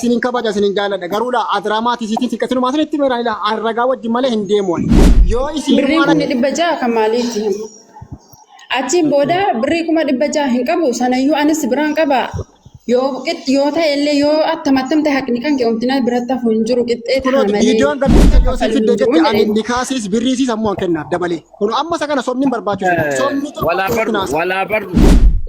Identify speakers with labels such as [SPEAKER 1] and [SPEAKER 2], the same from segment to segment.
[SPEAKER 1] Isinin kabaja, isinin jaaladha, garuu laa adiraamaa isiitiin siqqasinumaa isinitti meera ilaa an ragaa wajjin malee hin deemu ani. Yoo isiin
[SPEAKER 2] Birriin
[SPEAKER 1] maala
[SPEAKER 2] 600,000 kan maaliiti? Achiin booda birrii 600,000 hin qabu sanayyuu anis biraan qaba. Yoo yoo ta'e illee yoo attam attam ta'e haqni kan kee omtinaa biratti hafu hin jiru qixxee ta'a
[SPEAKER 1] Kunooti
[SPEAKER 2] malee
[SPEAKER 1] viidiyoon gadhiisa yoo isin
[SPEAKER 2] kaffalu
[SPEAKER 1] fidde
[SPEAKER 2] hin jiru
[SPEAKER 1] jette ani
[SPEAKER 2] jedheen.
[SPEAKER 1] nikaasiis birriisiis ammoo an kennaaf dabalee. Kun amma isa kana sobni hin barbaachisu. Sobni tokko
[SPEAKER 3] Walaa
[SPEAKER 1] tokkotti
[SPEAKER 3] barru,
[SPEAKER 1] naasa.
[SPEAKER 3] walaa barru,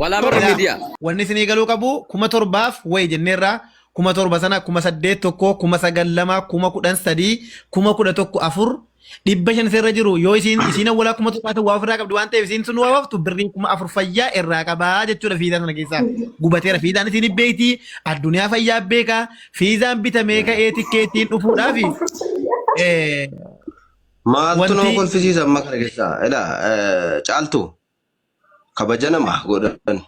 [SPEAKER 3] walaa barru
[SPEAKER 4] Ilaa
[SPEAKER 3] miidiyaa.
[SPEAKER 4] wanni isinii galuu qabu 7,000f wayi jenneerraa 7,000 sana 8,000 1 9,000 2 10,003 11,000 4 500 isirra jiru yoo isiin isiin awwalaa 7,000 waa ofirraa qabdi waan ta'eef isiin sun waa baaftu birrii 4,000 fayyaa irraa qabaa jechuudha. Fiizaa sana keessaa gubateera. Fiizaan isiin hin beekti, addunyaa fayyaa beeka. Fiizaan bitamee ka'ee tikkeettiin dhufuudhaafi
[SPEAKER 5] Maaltu nama
[SPEAKER 4] wanti
[SPEAKER 5] kolfisiisa amma kana keessaa? Ilaa caaltu kabaja nama godhan.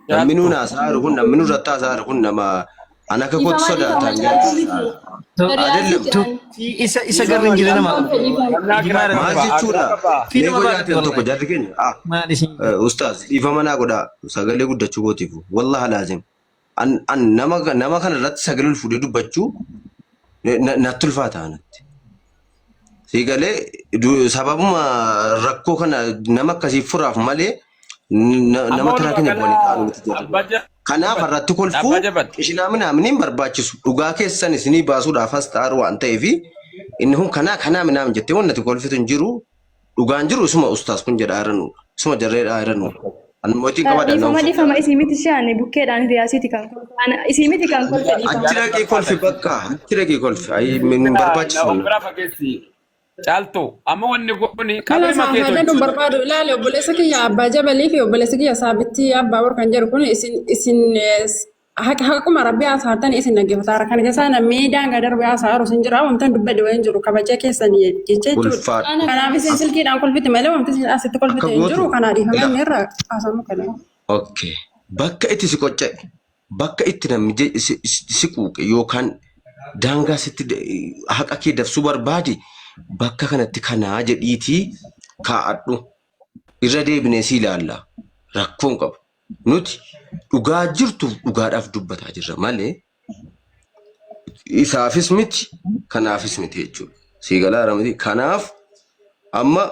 [SPEAKER 5] Namni nuun haasaa jiru kun, namni nurratti haasaa jiru kun nama an akka kootti
[SPEAKER 6] Dhiifama dhiifama
[SPEAKER 5] sodaatan
[SPEAKER 6] caaltuu miti.
[SPEAKER 5] Adellam.
[SPEAKER 6] Hiriyaasiiti an.
[SPEAKER 7] Isa garri hin jirre nama
[SPEAKER 6] Ammaan fedhii
[SPEAKER 3] Namni
[SPEAKER 7] jimaa
[SPEAKER 3] akiraa
[SPEAKER 7] irratti
[SPEAKER 5] Maal
[SPEAKER 3] qaba,
[SPEAKER 5] jechuudha?
[SPEAKER 3] akiraa qaba.
[SPEAKER 7] fi
[SPEAKER 5] Mee
[SPEAKER 7] nama
[SPEAKER 5] goyaa
[SPEAKER 7] baadhate
[SPEAKER 5] ta'e tokko
[SPEAKER 7] wallahi
[SPEAKER 5] jarri keenya. Ah,
[SPEAKER 7] maal isin
[SPEAKER 5] ustaaz dhiifama naa godhaa sagalee guddachuu kootiif. Wallahi laazim. An an nama nama kana irratti sagalee ol fuudhee dubbachuu natti ulfaata anatti. Sii galee sababuma rakkoo kana nama akkasii furaaf malee
[SPEAKER 3] Amma
[SPEAKER 5] nama taraa
[SPEAKER 3] walumaa
[SPEAKER 5] keenya
[SPEAKER 3] gala
[SPEAKER 5] bu'anii taa'an miti jarri kun.
[SPEAKER 3] abbaa
[SPEAKER 5] Kanaaf
[SPEAKER 3] jabat,
[SPEAKER 5] irratti kolfuu
[SPEAKER 3] abbaa jabat.
[SPEAKER 5] qishinaa minaaminiin barbaachisu dhugaa keessan isinii baasuudhaaf as ta'aru waan ta'eef inni kun kanaa kanaa minaamin jettee wanti ati kolfitu hin jiru. Dhugaan jiru isuma ustaas kun jedhaa jiranudha. Isuma jarreedhaa jiranudha. Ani mootiin qabadha nama
[SPEAKER 6] Dhiifama dhiifama
[SPEAKER 5] uffata.
[SPEAKER 6] isii miti shaani bukkeedhaan hiriyaasiiti kan kolfe. Ana isii miti kan kolfe dhiifama.
[SPEAKER 5] Achi dhaqii kolfi bakka. Achi dhaqii kolfi. Ayi hin
[SPEAKER 3] Na
[SPEAKER 5] barbaachisu.
[SPEAKER 3] of bira fageessi. Caaltu amma wanni kun
[SPEAKER 2] Kala
[SPEAKER 3] qabri
[SPEAKER 2] isaa
[SPEAKER 3] makee
[SPEAKER 2] haadha
[SPEAKER 3] tolchu.
[SPEAKER 2] barbaadu ilaali obboleessa kiyya abbaa jabalii fi obboleessa kiyya saabittii abbaa bor kan jedhu kun isin isin haquma rabbii haasa'artan isin dhaggeeffataara. Kana keessaa namni daangaa darbee haasa'aaru isin jira. Wanta dubbadhe wayin jiru kabaja keessan jecha jechuudha.
[SPEAKER 5] Ulfaadhu.
[SPEAKER 6] Ana
[SPEAKER 2] Kanaaf isin silkiidhaan kolfiti malee wanti isin asitti
[SPEAKER 5] Akka
[SPEAKER 2] kolfite hin jiru.
[SPEAKER 5] gootu.
[SPEAKER 2] Kanaa dhiifama
[SPEAKER 5] Ilaa.
[SPEAKER 2] inni irra haasamu kana.
[SPEAKER 5] Okay. Bakka itti si qocca'e, bakka itti namni si quuqe yookaan daangaa sitti haqa kee dabsuu barbaade bakka kanatti kanaa jedhiitii kaa'adhu. Irra deebinee si ilaalla. Rakkoo hin qabu. Nuti dhugaa jirtuuf dhugaadhaaf dubbataa jirra malee isaafis miti kanaafis miti jechuudha. Sii galaa miti. Kanaaf amma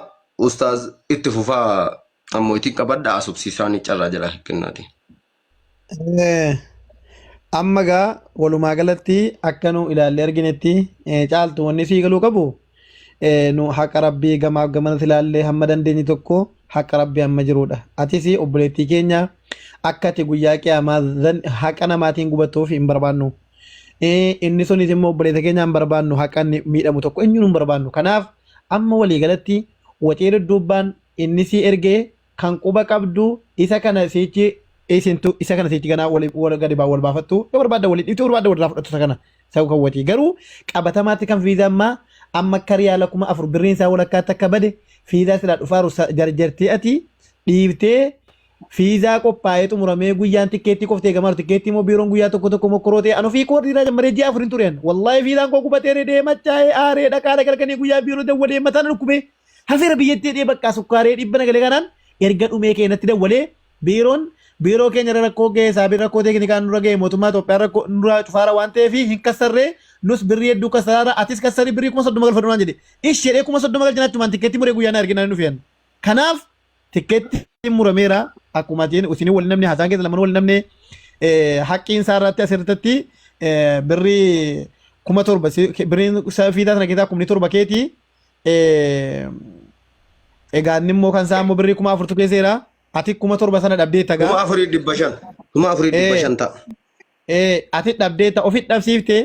[SPEAKER 5] ustaaz itti fufaa ammoo ittiin qabadha asubsiisaan carraa jala kennaati.
[SPEAKER 4] Amma gaa walumaa galatti akka nu ilaallee arginetti caaltu wanni sii galuu qabu nu haqa rabbii gamaaf gamanatti ilaallee hamma dandeenye tokko haqa rabbii hamma jiruudha. Atis obboleettii keenya akka ati guyyaa qiyaamaa haqa namaatiin gubattuuf hin barbaannu. Inni sunis immoo obboleessa keenya hin barbaannu, haqa inni miidhamu tokko eenyuun hin barbaannu. Kanaaf amma walii galatti wacee dudduubbaan inni sii ergee kan quba qabdu isa kana siichi isintu isa kana siichi ganaa wal gadi baa wal baafattu yoo barbaadda waliin dhiiftu, yoo barbaadda walirraa fudhattu. Isa kana isa kan watii garuu qabatamaatti kan fiizaa ammaa amma akka riyaala 4,000 birriin isaa walakkaatti akka bade fiizaa silaa dhufaaru jarjartee ati dhiiftee fiizaa qophaa'ee xumuramee guyyaan tikkeettii qoftee gamaaru tikkeettii immoo biiroon guyyaa tokko tokko mokkoroo ta'e an ofii koo dhiiraa jammaree ji'a afurin tureen wallaahi fiizaan koo gubatee deemachaa'ee aaree dhaqaa dhaqalkanii guyyaa biiroo dawwalee mataan dhukkubee hafeera biyyattii dhee bakka sukkaaree dhibba nagalee kanaan erga dhumee keenyatti dawwalee biiroon biiroo keenya irra rakkoo ga'e saabii rakkoo teeknikaan nurra ga'e mootummaa Itoophiyaa rakkoo nurraa cufaara waan ta'eef hin kassarree nus birrii hedduu kassaraara atis kassarii birrii 30,000 galfadhu naan jedhe ish jedhee 30,000 galchina achumaan tikkeetti muree guyyaa na arginaan hin dhufeen. Kanaaf tikkeetti murameera akkuma atiin isinii wal namni haasaan keessa lamaan wal namne haqqiin isaa irratti asirratti birrii 7,000 birriin fiitaa sana keessaa 7,000 keetii. Egaa inni immoo kan isaa immoo birrii 4,000tu keesseera. Ati 7,000 sana dhabdeetta gaa.
[SPEAKER 5] 4,500. 4,500 ta'a.
[SPEAKER 4] Ati dhabdeetta ofi dhabsiifte,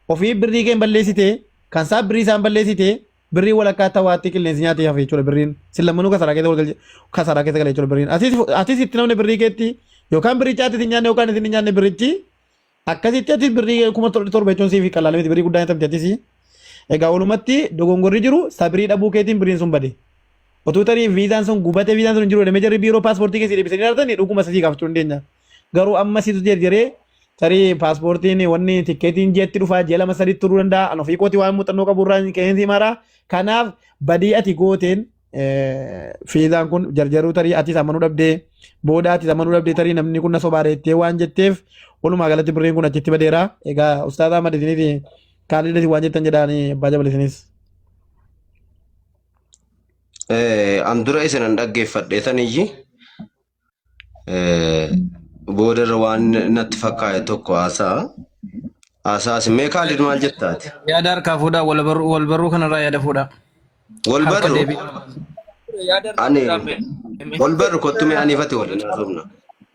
[SPEAKER 4] ofii birrii kee hin balleessite, kan isaa birrii isaan balleessite, birrii walakkaa tawaatti qilleensi nyaatee hafe jechuudha birriin. Sin lammanuu kasaraa keessa wal galche kasaraa keessa gale jechuudha birriin. Atis itti namni birrii keetti yookaan birricha ati hin nyaanne yookaan isin hin nyaanne birrichi. Akkasitti atis birrii 7,000 jechuun siif qallaala miti, birrii guddaa nyatamti atis. Egaa walumatti dogongorri jiru sabirii dhabuu keetiin birriin sun bade. Otuu tarii viizaan sun gubate viizaan sun hin jiru jedhamee jarri biiroo paaspoortii keessi deebisanii ilaaltanii dhuguma sasii gaafachuu dandeenya. Garuu amma situ jarjaree tarii paaspoortiin wanni tikkeetiin ji'atti dhufaa ji'a lama sadiitti turuu danda'a. An ofii kootii waan muuxannoo qabu irraa qeensi himaara. Kanaaf badii ati gooteen fiizaan kun jarjaruu tarii atis amanuu dhabdee booda atis amanuu dhabdee tarii namni kun na sobaa reettee waan jetteef Walumaa galatti birriin kun achitti badeera. Egaa Ustaaz Ahmad isinii fi Kaalid isin waan jettan jedhaanii abbaa jabal isinis.
[SPEAKER 5] An dura isinan dhaggeeffadhe taniyyi boodarra waan natti fakkaate tokko haasa'a. Haasa'a mee Kaalid maal jettaati?
[SPEAKER 7] Yaada harkaa fuudhaa wal barruu wal barruu kanarraa yaada fuudhaa.
[SPEAKER 5] Wal
[SPEAKER 7] Harka
[SPEAKER 5] barru
[SPEAKER 7] deebii.
[SPEAKER 5] ani wal barru kottu mee aniifati waliin haasofna.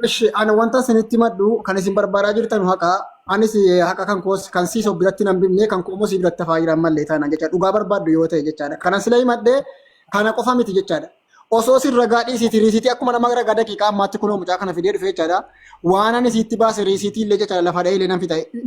[SPEAKER 1] Ishi ani wanta isinitti maddu kan isin barbaadaa jirtan haqa. Anis haqa kan koos kan siis of biratti nan bimne kan koo immoo si biratti hafaa jiran mallee taanaan jecha dhugaa barbaaddu yoo ta'e jechaadha. Kanan sila himadhe kana qofa miti jechaadha. Osoo isin ragaa dhiisiiti riisiitii akkuma nama ragaa daqiiqaa ammaatti kunoo mucaa kana fidee dhufe jechaadha. Waan ani sitti baase riisiitii illee jechaadha lafa dha'ee illee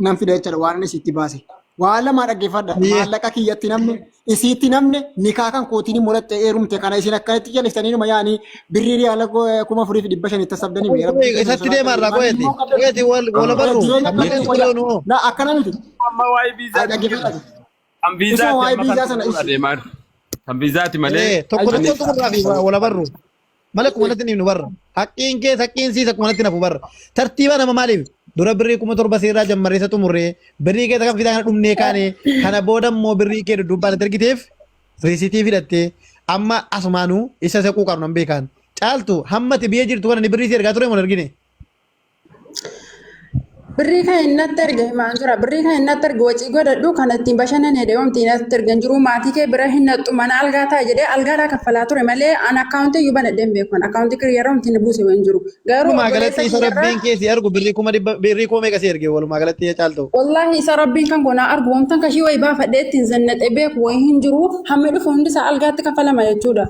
[SPEAKER 1] nan fida jechaadha waan ani sitti baase. Waan lamaa dhaggeeffadha. Maallaqa kiyyatti namni isiitti namni nikaa kan kootiin muratte heerumte kana isin akkanatti jalliftanii numa yaanii birrii riyaala 4500 tasabdanii mee rabbi keessan
[SPEAKER 4] Isatti
[SPEAKER 1] sodaadha.
[SPEAKER 4] deema irraa qo'eeti. Qo'eeti wal wal barru.
[SPEAKER 1] Jireenya
[SPEAKER 4] Amma
[SPEAKER 1] qabdan
[SPEAKER 4] keessa
[SPEAKER 1] wayya.
[SPEAKER 4] jiru
[SPEAKER 1] La akkana miti.
[SPEAKER 3] Amma waa'ee viizaati.
[SPEAKER 1] Dhaggeeffadha.
[SPEAKER 3] Kan
[SPEAKER 1] Isuma
[SPEAKER 3] viizaati
[SPEAKER 1] waa'ee
[SPEAKER 3] amma kan
[SPEAKER 1] viizaa sana
[SPEAKER 3] xumuruu
[SPEAKER 1] ibsi.
[SPEAKER 3] adeemaa jiru. Kan viizaati malee
[SPEAKER 4] Tokko
[SPEAKER 3] ani
[SPEAKER 4] tokkoon xumurraa fi wal barru. Malee akkuma natti himnu barra. Haqqiin kees haqqiin siis akkuma natti nafu barra. Tartiiba nama maaliif dura birrii 7000 seerraa jammarree isa xumurree birrii kee kan fidaa kana dhumnee kaane kana booda immoo birrii kee dudduubbaan itti ergiteef riisitii fidhattee amma asumaanuu isa isa quuqaru nan beekaan. Caaltu hammati biyya jirtu kana ni birrii si ergaa ture moo hin ergine?
[SPEAKER 2] Birrii kan inni natti erge himaan jira. Birrii kan inni natti erge wacii godhadhu kan ittiin bashannane jedhee wanti natti erge hin jiru. Maatii kee bira hin naqxu mana algaa ta'a jedhee algaadhaa kaffalaa ture malee an akkaawuntii iyyuu banadhee hin beeku. Akkaawuntii kiyya irra wanti inni buuse hin jiru. Garuu
[SPEAKER 4] Walumaa
[SPEAKER 2] obboleessa
[SPEAKER 4] galatti isa
[SPEAKER 2] kiyya irraa
[SPEAKER 4] rabbiin kee si argu birrii kuma dhibba birrii kuma meeqa si erge walumaa galatti ya caaltu.
[SPEAKER 2] Wallaahi isa rabbiin kan koo naa argu wamtan kashii wayii baafadhee ittiin zannadhee beeku wayii hin jiru. Hammi dhufu hundi isaa algaatti kaffalama jechuudha.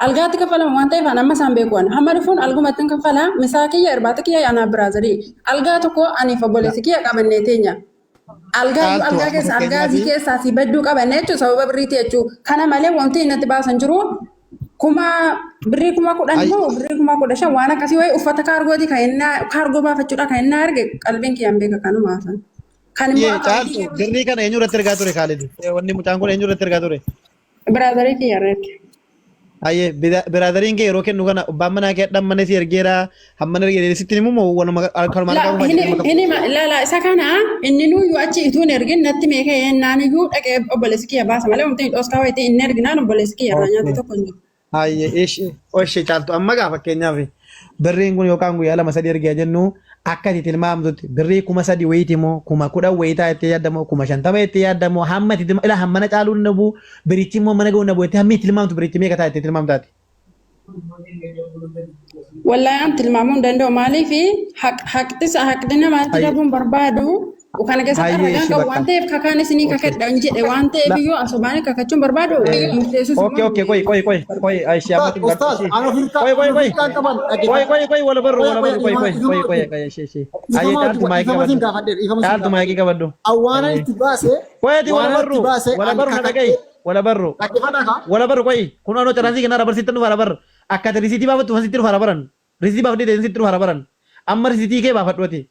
[SPEAKER 2] Algaatti kaffalama waan ta'eef an amma isaan beeku an hamma dhufuun algumatti hin kaffala misaa kiyya irbaata kiyya anaa biraazarii algaa tokko aniif obboleessi kiyya qabannee teenya. Algaa iyyuu
[SPEAKER 4] Caaltu
[SPEAKER 2] algaa
[SPEAKER 4] amma
[SPEAKER 2] keessa algaa
[SPEAKER 4] fakkeenyaaf
[SPEAKER 2] asii keessaa asii badduu qabanne jechuun sababa birriiti jechuu kana malee wanti inni natti baasan jiru kuma birrii 10,000
[SPEAKER 4] ay
[SPEAKER 2] moo birrii 15,000 waan akkasii wayii uffata kaargooti kan inni kaargoo baafachuudha kan inni arge qalbiin kiyyaan beeka kanuma haasan. Kan immoo
[SPEAKER 4] Yee
[SPEAKER 2] akkaawuntii
[SPEAKER 4] caaltu birrii kana eenyu irratti ergaa ture Kaalid? Wanni mucaan kun eenyu irratti ergaa ture?
[SPEAKER 2] Biraazarii kiyya irratti.
[SPEAKER 4] Hayyee biraazariin kee yeroo kennu kana abbaan manaa kee hadhaan mana si ergeera hammana ergeera sitti himu moo waluma kanuma
[SPEAKER 2] La
[SPEAKER 4] harkaa uumaa
[SPEAKER 2] hin
[SPEAKER 4] jedhee maqaa.
[SPEAKER 2] hin hima la la isa kana inni nuyyuu achi ituu hin ergin natti meekee yennaan iyyuu dhaqee obboleessi kiyya baasa malee wanti dhooskaa wayitii hin erginaan obboleessi kiyya irraa nyaate tokko hin jiru.
[SPEAKER 4] Hayyee ishi oshi caaltu amma gaa fakkeenyaaf birriin kun yookaan guyyaa lama sadii ergee jennu akka ati tilmaamtutti birrii 3000 wayiiti moo 10,000 wayitaa jettee yaadda moo 50,000 jettee yaadda moo hamma ati tilma ilaa hammana caaluun nabu birichi immoo mana ga'uun nabu jettee hammi tilmaamtu birichi meeqa ta'a jettee tilmaamtaati.
[SPEAKER 2] Wallaahi an tilmaamuu hin danda'u maaliif haqxisa haqni namaatti
[SPEAKER 4] Hayyee
[SPEAKER 2] darbuun barbaadu kana keessatti
[SPEAKER 4] hayyee
[SPEAKER 2] ragaan
[SPEAKER 4] ishi
[SPEAKER 2] qabu
[SPEAKER 4] bakka.
[SPEAKER 2] waan ta'eef kakaan isinii
[SPEAKER 4] Okay.
[SPEAKER 2] kakadha hin jedhe waan ta'eef
[SPEAKER 4] La
[SPEAKER 2] iyyuu asobaanii kakachuun barbaadu murteessuus
[SPEAKER 4] Okay
[SPEAKER 2] immoo
[SPEAKER 4] okay qoy qoy qoy qoy ishi amma
[SPEAKER 1] Ustaaz,
[SPEAKER 4] xumurtu
[SPEAKER 1] ustaaz,
[SPEAKER 4] ishi
[SPEAKER 1] ani ofirkaa
[SPEAKER 4] qoy qoy
[SPEAKER 1] ani
[SPEAKER 4] qoy
[SPEAKER 1] ofirkaan qaban
[SPEAKER 4] qoy
[SPEAKER 1] dhaggeeffadha.
[SPEAKER 4] qoy qoy wala barru
[SPEAKER 1] Qoy
[SPEAKER 4] wala
[SPEAKER 1] qoy
[SPEAKER 4] barru qoy
[SPEAKER 1] dhiifama
[SPEAKER 4] qoy
[SPEAKER 1] dhiifama
[SPEAKER 4] qoy qoy
[SPEAKER 1] wajjin
[SPEAKER 4] qoy ishi ishi hayyee
[SPEAKER 1] dhiifama
[SPEAKER 4] caaltu
[SPEAKER 1] wajjin
[SPEAKER 4] maayikii
[SPEAKER 1] dhiifama siin
[SPEAKER 4] qabadhu
[SPEAKER 1] gaafadhe dhiifama siin
[SPEAKER 4] caaltu
[SPEAKER 1] gaafadhe.
[SPEAKER 4] maayikii qabadhu
[SPEAKER 1] Awwaana
[SPEAKER 4] hayyee
[SPEAKER 1] itti baase
[SPEAKER 4] qoy ati wala
[SPEAKER 1] waana itti
[SPEAKER 4] barru
[SPEAKER 1] baase
[SPEAKER 4] wala
[SPEAKER 1] ani
[SPEAKER 4] barru na
[SPEAKER 1] kakadhee
[SPEAKER 4] dhaga'i wala barru
[SPEAKER 1] dhaggeeffadhaa kaa.
[SPEAKER 4] wala barru qoy kun anoo carraasii kennaa rabarsiitti dhufa rabar akka ati risiitii baafattu sitti dhufa rabaran risiitii baafadhee sitti dhufa rabaran amma risiitii kee baafadhu ati.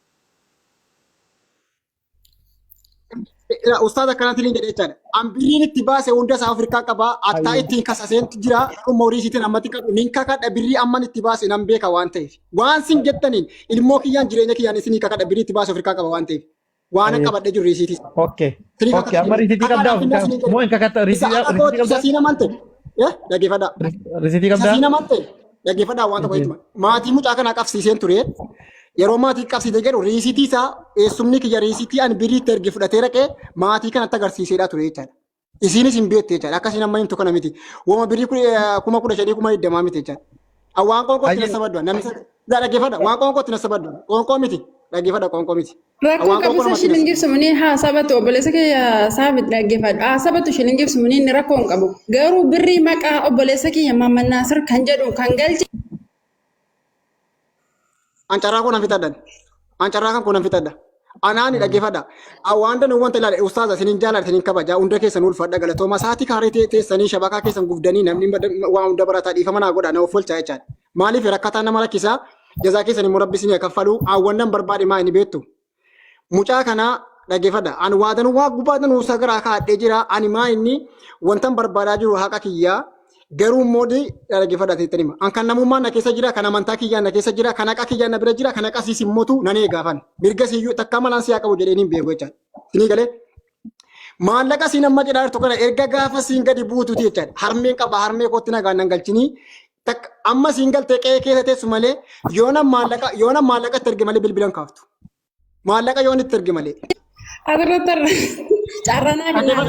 [SPEAKER 1] Ustaaz akkanaatiin hin jedhe jechaadha. An birriin itti baase hunda isaa Afrikaa qaba. Attaa
[SPEAKER 4] Hayyee.
[SPEAKER 1] ittiin kasaseentu jira. Garuu horii isiitiin ammatti qabu. Nin kakadha birrii amman itti baase nan beeka waan ta'eef. Waan sin jettaniin ilmoo kiyyaan jireenya kiyyaan isinii kakadha birrii itti baase Afrikaa qaba waan ta'eef. Waan an
[SPEAKER 4] Hayyee.
[SPEAKER 1] qabadhe jiru risiitii.
[SPEAKER 4] Okay.
[SPEAKER 1] Isinii
[SPEAKER 4] Okay. Amma
[SPEAKER 1] kakadha.
[SPEAKER 4] risiitii qabdaa
[SPEAKER 1] Kakaadhaaf immoo isinii
[SPEAKER 4] moo
[SPEAKER 1] jedhe.
[SPEAKER 4] hin kakatta
[SPEAKER 1] Isa
[SPEAKER 4] risiitii
[SPEAKER 1] akka
[SPEAKER 4] risiitii
[SPEAKER 1] kooti isa
[SPEAKER 4] qabdaa?
[SPEAKER 1] siin amante. Dhaggeeffadhaa.
[SPEAKER 4] Risiitii
[SPEAKER 1] Isa
[SPEAKER 4] qabdaa?
[SPEAKER 1] siin amante. Dhaggeeffadhaa waan tokko jechuudha. Maatii mucaa kanaa qabsiiseen ture. Yeroo maatii qabsiisee jedhu riisitii isaa eessumni kiyya riisitii ani birrii itti erge fudhatee dhaqee maatii kanatti agarsiiseedha ture jechaadha. Isiinis hin beekte jechaadha. Akkasiin amma himtu kana miti. Wama birrii 15,000 20,000 miti jechaadha. Waan qoonqootti na
[SPEAKER 4] Hayyee.
[SPEAKER 1] sabaddu. Namni dhaggeeffadha. Waan qoonqootti na sabaddu. Qoonqoo miti. Dhaggeeffadha qoonqoo miti.
[SPEAKER 2] Rakkoo
[SPEAKER 1] Waan qoonqoo
[SPEAKER 2] qabisa
[SPEAKER 1] namatti na
[SPEAKER 2] shilingiif sumunii haa sabatu obboleessa kiyya saabit dhaggeeffadhu. Haa sabatu shilingiif sumunii inni rakkoo hin qabu. Garuu birrii maqaa obboleessa kiyya Maamman Naasir kan jedhu kan galche
[SPEAKER 1] An carraa koo nan fixadhan. An carraa kan koo nan fixadha. Anaani dhaggeeffadha. Waan danuu wanta ilaale ustaaza isinin jaaladha isinin kabaja hunda keessan ulfadha galatooma sa'aatii kaaree teessanii shabakaa keessan gubdanii namni waa hunda barataa dhiifama naa godha na of olchaa jechaadha. Maaliif rakkataan nama rakkisaa jazaa keessan immoo rabbi isinii haa kaffalu hawwannan barbaade maa inni beektu. Mucaa kana dhaggeeffadha. Ani waa danuu waa gubbaa danuu sagaraa kaadhee jira. Ani maa inni wantan barbaadaa jiru haqa kiyyaa. Garuu immoo dhaggeeffadhaa ta'etti hima. An kan namummaan na keessa jira, kan amantaa kiyyaan na keessa jira, kan haqa kiyyaan na bira jira, kan haqa siis immoo nan eegaafan. Mirga siyyuu takka malaan siyaa qabu jedhee hin beeku jechaadha. Sinii galee maallaqa siin amma jedhaa jirtu kana erga gaafa siin gadi buututi jechaadha. Harmeen qaba harmee kootti nagaan nan galchinii takka amma siin galtee qe'ee keessa teessu malee yoona maallaqa yoona maallaqa itti erge malee bilbilan kaaftu. Maallaqa yoon itti erge malee.
[SPEAKER 2] Asirratti carranaa kennaa.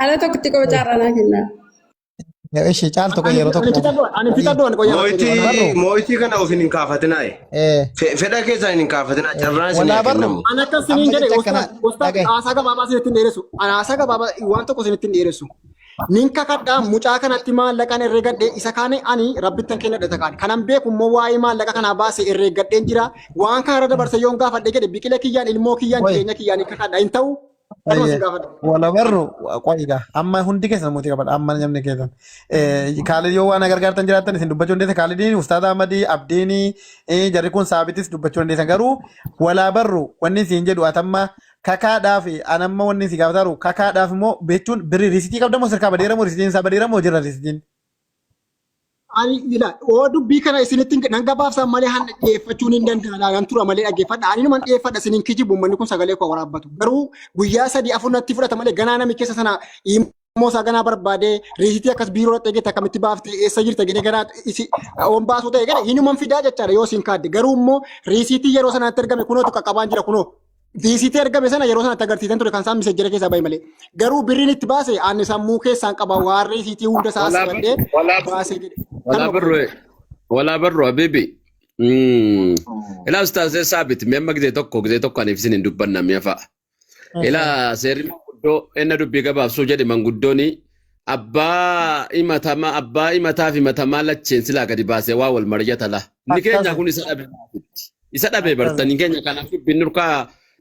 [SPEAKER 2] Ala tokkotti qofa carranaa kennaa.
[SPEAKER 4] Ishee caaltu qoy yeroo
[SPEAKER 1] Ani
[SPEAKER 4] tokko.
[SPEAKER 1] fixadhu ani fixadhu ani qoyyaa.
[SPEAKER 5] Moo'itii moo'itii kana ofiin hin kaafatinaa.
[SPEAKER 4] Eh,
[SPEAKER 5] Fedha keessaan hin kaafatinaa. Carraan isin
[SPEAKER 4] Walaa
[SPEAKER 5] haa
[SPEAKER 4] barru.
[SPEAKER 5] kennamu.
[SPEAKER 1] Ani akka isiniin
[SPEAKER 4] Amma
[SPEAKER 1] jedhe
[SPEAKER 4] jecha kana
[SPEAKER 1] ustaaz ustaaz
[SPEAKER 4] dhaga'i.
[SPEAKER 1] haasaa gabaabaa isinitti hin dheeressu. Ani haasaa gabaabaa waan tokko isinitti hin dheeressu. Nin kakadhaa mucaa kanatti maallaqaan herreegadhe isa kaane ani rabbittan kennadha isa kaane. Kanan beeku immoo waa'ee maallaqa kanaa baase herreeggadheen jira. Waan kana irra dabarse yoon gaafadhe jedhe biqila kiyyaan ilmoo kiyyaan
[SPEAKER 4] Wai.
[SPEAKER 1] jireenya kiyyaan hin kakadha hin ta'u. Kanuma sin gaafadha.
[SPEAKER 4] Wala barru qo'iidha. Amma hundi keessan mootii qabadha. Amma namni keessan. Kaalid yoo waan gargaartan jiraattan isin dubbachuu dandeessan. Kaalidiin, Ustaaz Ahmadii, Abdiinii, jarri kun Saabitis dubbachuu dandeessan. Garuu walaa barru wanni isin jedhu atamma kakaadhaaf anamma wanni isin gaafataaru kakaadhaaf immoo beechuun birri riisitii qabda moo sirkaa badeera moo riisitiin isaa badeera moo jira riisitiin?
[SPEAKER 1] Ani ila oo dubbii kana isinitti nan gabaabsan malee hanna dhiyeeffachuun hin danda'an nan tura malee dhaggeeffadha. Ani numan dhiyeeffadha isiniin kijibu uummanni kun sagalee koo waraabbatu. Garuu guyyaa sadii afur natti fudhata malee ganaa nami keessa sana immoo isaa ganaa barbaadee riisitii akkas biiroo dhaqxee geette akkamitti baaftee eessa jirta jedhee ganaa isi oon baasuu ta'e gara hinuman fidaa jechaadha yoo isin kaadde. Garuu immoo riisitii yeroo sanatti argame kunoo tokko qabaan jira kunoo. Riisitii argame sana yeroo sanatti agarsiisan ture kan isaan misejjera keessaa bahe malee. Garuu birriin itti baase ani sammuu keessaan qaba waan riisitii hunda isaa
[SPEAKER 3] Walaa
[SPEAKER 1] asirradhee
[SPEAKER 3] walaa
[SPEAKER 1] baasee jedhe.
[SPEAKER 3] walaa
[SPEAKER 1] Kanuma
[SPEAKER 3] barru walaa barru habibi. Ilaa ustaaz Saabit mi'a amma gizee tokko aniif isin hin dubbanna mi'a fa'a. Ilaa seerri manguddoo enna dubbii gabaabsuu jedhe manguddooni abbaa himatamaa abbaa himataa fi himatamaa lacheen silaa gadi baasee waa wal mari'ata la. Inni keenya
[SPEAKER 4] Akkasi.
[SPEAKER 3] kun isa dhabe. Isa dhabe
[SPEAKER 4] Akkasi.
[SPEAKER 3] bartanii keenya kanaaf dubbiin nurkaa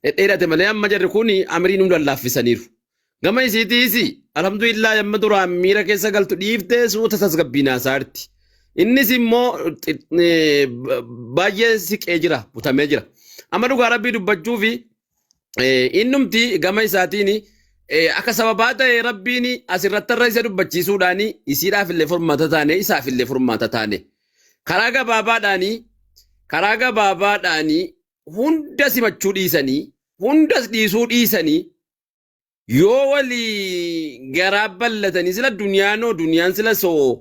[SPEAKER 3] dhedheerate malee amma jarri kun amrii nu lallaaffisaniiru. Gama isiitiis alhamdulillah amma duraan miira keessa galtu dhiiftee suuta tasgabbiin haasaarti. Innis immoo baay'ee siqee jira butamee jira. Amma dhugaa rabbii dubbachuu fi innumti gama isaatiin akka sababaa ta'e rabbiin asirratti irra isa dubbachiisuudhaan isiidhaaf illee furmaata taane isaaf illee furmaata taane. Karaa gabaabaadhaan karaa gabaabaadhaan hunda simachuu dhiisanii hundas dhiisuu dhiisanii yoo walii garaa bal'atanii sila duniyaanoo duniyaan sila soo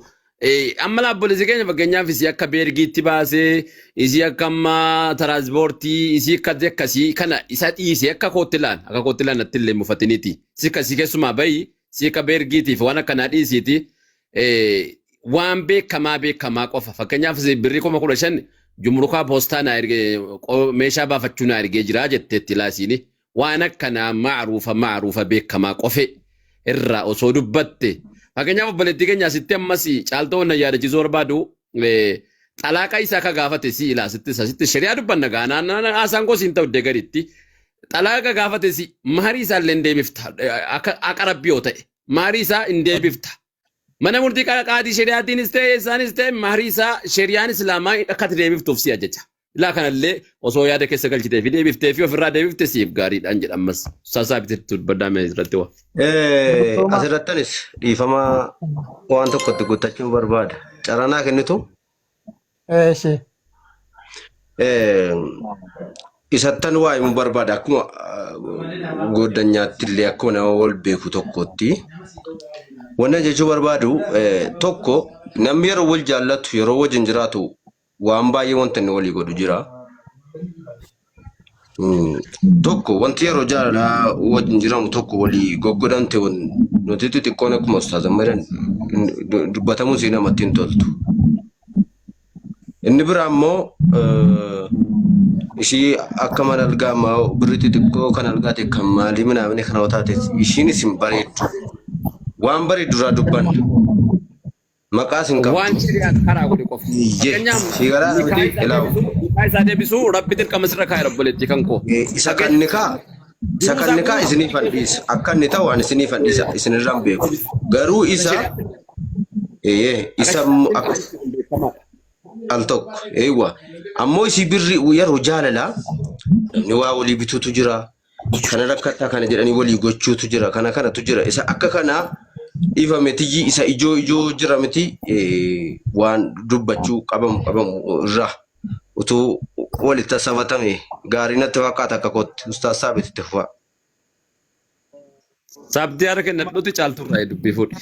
[SPEAKER 3] amma laabbolisi keenya fakkeenyaaf isii akka beergiitti baasee isii akka amma tiraaspoortii isii akka akkasii kana isa dhiisee akka kootti laan natti illee mufatiniiti si akkasii keessumaa bayi si akka beergiitiif waan akkanaa dhiisiiti waan beekamaa beekamaa qofa fakkeenyaaf birrii 15,000 jumrukaa poostaa naa ergee meeshaa baafachuu naa ergee jiraa jetteetti laasiini. Waan akkanaa ma'ruufa ma'ruufa beekamaa qofe irraa osoo dubbatte. Fakkeenyaaf obboleettii keenya asitti ammas caaltoo wannan yaadachiisuu barbaadu xalaaqa isaa ka gaafate si ilaa asitti asitti shari'aa dubbanna gaanaan haasaan koo siin ta'u iddee gaditti. Xalaaqa gaafate si maharii isaa illee hin deebifta akka rabbii yoo ta'e maharii isaa hin deebifta. Mana murtii qaadii shari'aatiinis ta'e isaanis ta'e maharii isaa shari'aan islaamaa akka ati deebiftuuf si ajaja. Ilaa kanallee osoo yaada keessa galchitee fi deebiftee fi ofirraa deebifte siif gaariidhaan jedha ammas. Saasaa bitetti dubbaddaa mee irratti waa.
[SPEAKER 5] Asirrattanis dhiifama waan tokkotti guuttachuu barbaada. Carraa kennitu
[SPEAKER 4] Eeshi.
[SPEAKER 5] Isattan waa himuu barbaada akkuma goddanyaatti illee akkuma nama wal beeku tokkotti. Wanna jechuu barbaadu tokko namni yeroo wal jaallatu yeroo wajjin jiraatu waan baay'ee wanta inni walii godhu jira. Tokko wanti yeroo jaalalaa wajjin jiramu tokko walii goggodhamte nuti xixiqqoon akkuma ustaaz amma jedhan dubbatamuun sii namatti hin toltu. Inni biraa immoo ishii akka mana algaa ammaa birri xixiqqoo kan algaa ta'e kan maalii minaamini kana yoo taate ishiin isin bareeddu. Waan bareeddu irraa dubbanna. Maqaas hin qabdu.
[SPEAKER 3] Waan shari'aan karaa godhe qofa.
[SPEAKER 5] Iyyee.
[SPEAKER 3] Fakkeenyaaf
[SPEAKER 5] Si garaa
[SPEAKER 3] nikaa
[SPEAKER 5] miti
[SPEAKER 3] isaa
[SPEAKER 5] ilaalu.
[SPEAKER 3] deebisuu nikaa isaa deebisuu rabbi dirqama sirra kaa'e obboleettii kan koo.
[SPEAKER 5] Isa kan nikaa isa kan nikaa isiniif an dhiisa. Akka inni ta'u an isiniif an dhiisa. Isinirra hin beeku. Garuu isa isa immoo akka al tokko eewwa. Ammoo isii birri yeroo jaalalaa namni waa walii bituutu jira. Kana rakkataa kana jedhanii walii gochuutu jira. Kana kanatu jira. Isa akka kanaa Dhiifame tiyyi isa ijoo ijoo jira miti waan dubbachuu qabamu qabamu irraa utuu walitti safatame gaarii natti fakkaata akka kootti Ustaaz Saabit itti fufaa.
[SPEAKER 3] Saabtii harka kennadhuuti caalturraa dubbii fuudhi.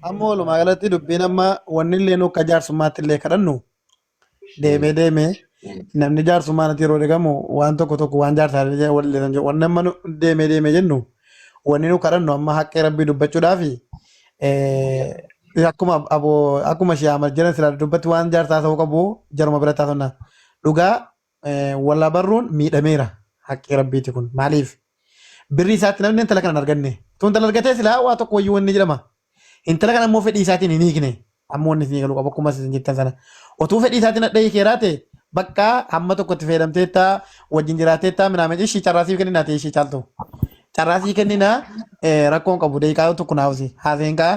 [SPEAKER 4] Amma walumaa galatti dubbiin amma wanni illee nu akka jaarsummaatti illee kadhannu deemee deemee namni jaarsummaa natti yeroo dhiqamu waan tokko tokko waan jaarsaa wallee kan jedhu wanni amma nu deemee deemee jennu wanni nu kadhannu amma haqqee rabbii dubbachuudhaafi akkuma aboo akkuma shee Ahmad jedhan silaa dubbatti waan jaarsaa ta'uu qabu jaruma biratti haasofna dhugaa wala barruun miidhameera haqqee rabbiiti kun maaliif birrii isaatti namni intala kana hin arganne tun intala argatee silaa waa tokko wayyuu wanni jedhama Intala kana immoo fedhii isaatiin hin hiikne. Amma wanni isin galuu qabu akkuma isin jettan sana. Otuu fedhii isaatiin hadha hiikeeraa ta'e bakka hamma tokkotti fayyadamteetta wajjin jiraateetta minaamin ishii carraa siif kenninaa ta'e ishii caaltu. Carraa sii kenninaa rakkoon qabu daqiiqaa tokko naaf si haaseen kaa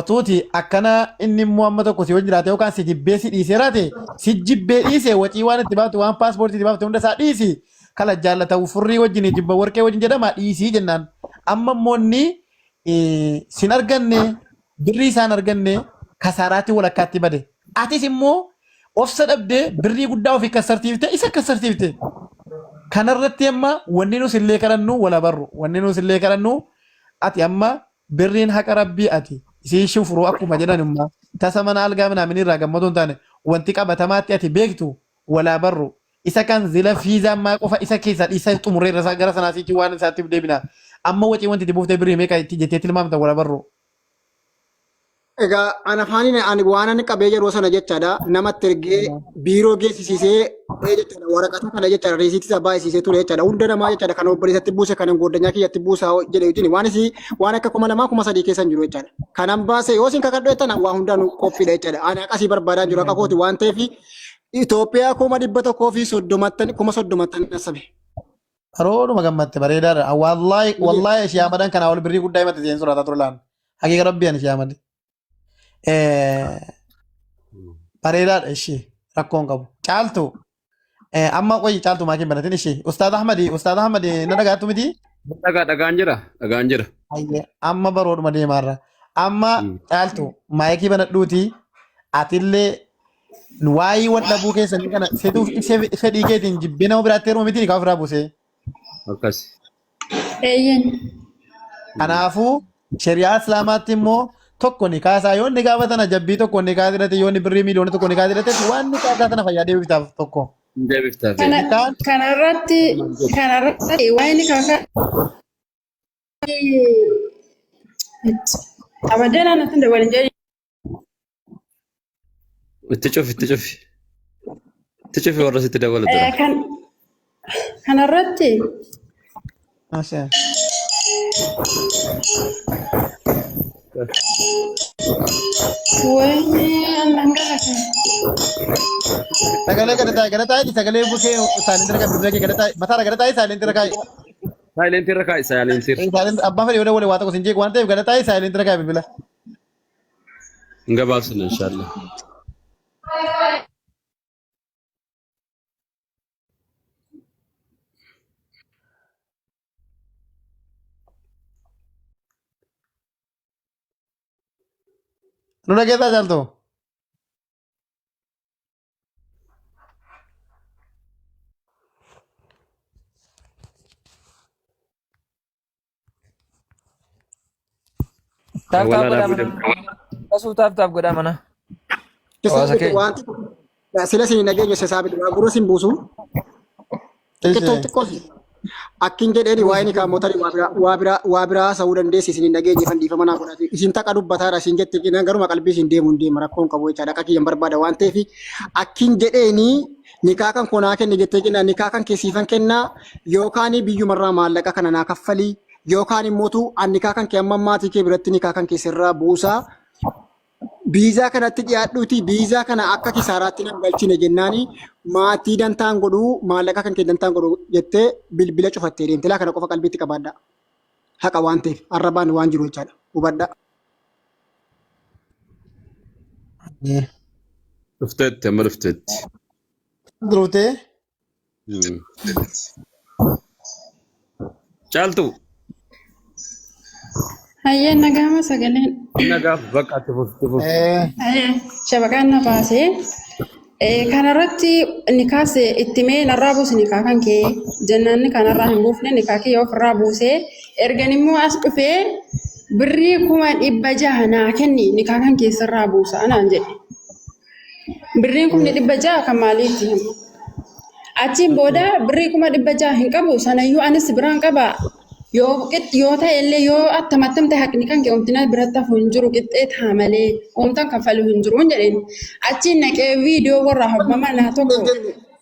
[SPEAKER 4] otuuti akkana inni immoo amma tokko si wajjin jiraate yookaan si jibbee si dhiiseeraa ta'e si jibbee dhiise wacii waan itti baafte waan paaspoortii itti baafte hunda isaa dhiisi kala jaallatamu furrii wajjin jibba warqee wajjin jedhama dhiisii jennaan. Amma immoo inni sin arganne birrii isaan arganne kasaaraatti walakkaatti bade. Atis immoo obsa dhabdee birrii guddaa ofii kassartiifte isa kassartiifte. Kanarratti amma wanni nus illee kadhannu wal barru. Wanni nus illee kadhannu ati amma birriin haqa rabbii ati isii shufruu akkuma jedhan immoo tasa mana algaa minaamin irraa gammaduu hin taane wanti qabatamaatti ati beektu walaa barru. Isa kan zila fiizaa ammaa qofa isa keessa isa xumurreerra isaa gara sanaa siichi waan isaatti deebina. Amma wacii wanti itti buuftee birrii meeqa itti jettee tilmaamta wala barru.
[SPEAKER 1] Egaa an afaaniin ani waan ani qabee yeroo sana jechaadha namatti ergee biiroo geessisiisee jechaadha waraqata kana jechaadha riisiitii isaa baay'isiisee ture jechaadha hunda namaa jechaadha kan obboleessatti buuse kan gooddanyaa kiyyatti buusaa jedhe wajjin waan isii waan akka 2000 3000 keessa hin jiru jechaadha. Kanan baase yoo isin kakadhu jettan waa hundaan qophiidha jechaadha. Ani akkasii barbaadaa jiru akka kooti waan ta'eef Itoophiyaa 130,000 30,000 nasabe.
[SPEAKER 4] Barooduma gammatte bareedaadha. Wallaahi wallaahi ishee amadan kanaa ol birrii guddaa himate seen sorataa ture laan. Haqiiqa rabbii ani ishee amade. Bareedaadha ishee rakkoon qabu. Caaltu amma qoyi caaltu maakiin banatin ishee. Ustaaz Ahmadi Ustaaz Ahmadi na dhagaattu miti?
[SPEAKER 3] Dhagaa dhagaan jira dhagaan jira.
[SPEAKER 4] Hayyee, Amma barooduma deemaarra. Amma caaltu maayikii banadhuuti atillee Waa'ee wal dhabuu keessanii kana setuuf fedhii keetiin jibbee nama biraatti heeruma miti nikaa ofirraa buusee.
[SPEAKER 3] Akkas.
[SPEAKER 6] Eeyyeen.
[SPEAKER 4] Kanaafuu shari'aa islaamaatti immoo tokko nikaa isaa yoo inni gaafa sana jabbii tokko nikaa hidhate yoo inni birrii 1 miliyoona nikaa hidhate waan nikaa isaa sana fayyaa deebiftaaf tokko.
[SPEAKER 3] Deebiftaaf.
[SPEAKER 2] Kana
[SPEAKER 4] Nikaan
[SPEAKER 2] kanarratti kanarratti waa'ee nikaa abadan anatti hin dabalin jedhi.
[SPEAKER 3] Itti cufi itti cufi. Itti cufi warra sitti dabalu dura.
[SPEAKER 2] Kan kanarratti
[SPEAKER 4] Asha.
[SPEAKER 2] wayne annan gara kan
[SPEAKER 4] Sagalee gada taa'e gada taa'e sagalee bukee saayilentii irra bilbila kee gada taa'e mataarra gada taa'e saayilentii irra kaa'i.
[SPEAKER 3] Saayilentii irra kaa'i saayilentii irra.
[SPEAKER 4] Saayilentii abbaan fedhe yoo dawwale waa tokko sin jeequ waan ta'eef gada taa'e saayilentii irra kaa'i bilbila.
[SPEAKER 3] Hin gabaabsina inshaallah.
[SPEAKER 4] Nu dhageessaa caaltuu?
[SPEAKER 7] Taap taap
[SPEAKER 3] Walaa
[SPEAKER 7] godhaa
[SPEAKER 3] dhaabuu
[SPEAKER 7] mana. Kasuu taap taap godhaa mana. Hawaasa
[SPEAKER 1] Saabit
[SPEAKER 7] keenya.
[SPEAKER 1] wanti sila isin hin dhageenye isa saabit waa gurra sin buusu. Xiqqoo xiqqoo akkin jedheeni waa'ee nikaa mootarii waa biraa waa biraa waa biraa haasa'uu dandeessi isin hin dhageenye fan dhiifama naa godhate isin taqa dubbataadha isin jette kina garuma qalbii isin deemu hin deema rakkoon qabu jechaadha akka kiyyan barbaada waan ta'eef akkin jedheeni nikaa kan koo naa kenni jettee kennaa nikaa kan kee siifan kennaa yookaan biyyumarraa maallaqa kana naa kaffalii yookaan immootu an nikaa kan kee amma maatii kee biratti nikaa kan kee sirraa buusaa biizaa kanatti dhiyaadhuuti biizaa kana akka kisaaraatti nan galchine jennaani maatii dantaan godhuu maallaqa kan kee dantaan godhu jettee bilbila cufattee deemte laa kana qofa qalbiitti qabaadha haqa waan ta'eef arrabaan waan jiru jechaadha hubadha.
[SPEAKER 3] Dhufteetti amma dhufteetti.
[SPEAKER 4] Dhuftee
[SPEAKER 3] Caaltu.
[SPEAKER 2] Hayyee nagaama sagaleen.
[SPEAKER 3] Nagaaf bakka itti fufi itti fufi.
[SPEAKER 2] Hayyee shabaqaan na baasee. Kanarratti nikaas itti mee narraa buusi nikaa kan kee jennaan kanarraa hin buufne nikaa kiyya ofirraa buusee ergan immoo as dhufee birrii 600,000 naa kenni nikaa kan keessarraa buusa anaan jedhe. Birriin 600,000 kan maaliitti? Achiin booda birrii 600,000 hin qabu sanayyuu anis biraan qaba. Yoo yoo ta'e illee yoo attam attam ta'e haqni kan kee omtina biratti hafu hin jiru qixxee ta'a malee omtan kaffalu hin jiru hin jedheen. Achiin naqee viidiyoo warra abbaa manaa tokko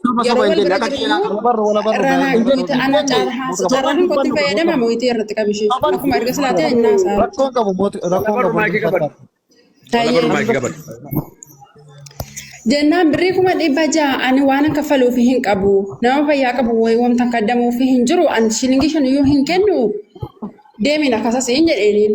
[SPEAKER 1] Soba
[SPEAKER 2] yeroo
[SPEAKER 1] soba hin
[SPEAKER 2] wal
[SPEAKER 1] jenne
[SPEAKER 2] bira
[SPEAKER 1] akka
[SPEAKER 2] jirru
[SPEAKER 4] Wala barru wala barru
[SPEAKER 2] irraa naa
[SPEAKER 4] gaa'ela.
[SPEAKER 2] goite ana carraa kan kootti fayyadama mo'itii irratti qabishee akkuma erga silaa ta'e innaa isaa.
[SPEAKER 4] Rakkoon qabu mooti
[SPEAKER 3] Wala
[SPEAKER 4] rakkoon
[SPEAKER 3] barru
[SPEAKER 4] qabu
[SPEAKER 3] maayikii qabadhu. Wala barru
[SPEAKER 2] Hayyee.
[SPEAKER 3] maayikii qabadhu.
[SPEAKER 2] Jennaan birrii 600,000 ani waan kaffaluufi hin qabu. Nama fayyaa qabu wayii wanta kaddamuufi hin jiru. Ani shilingii shaniyyuu hin kennu. Deemin akkasas hin jedheeniin.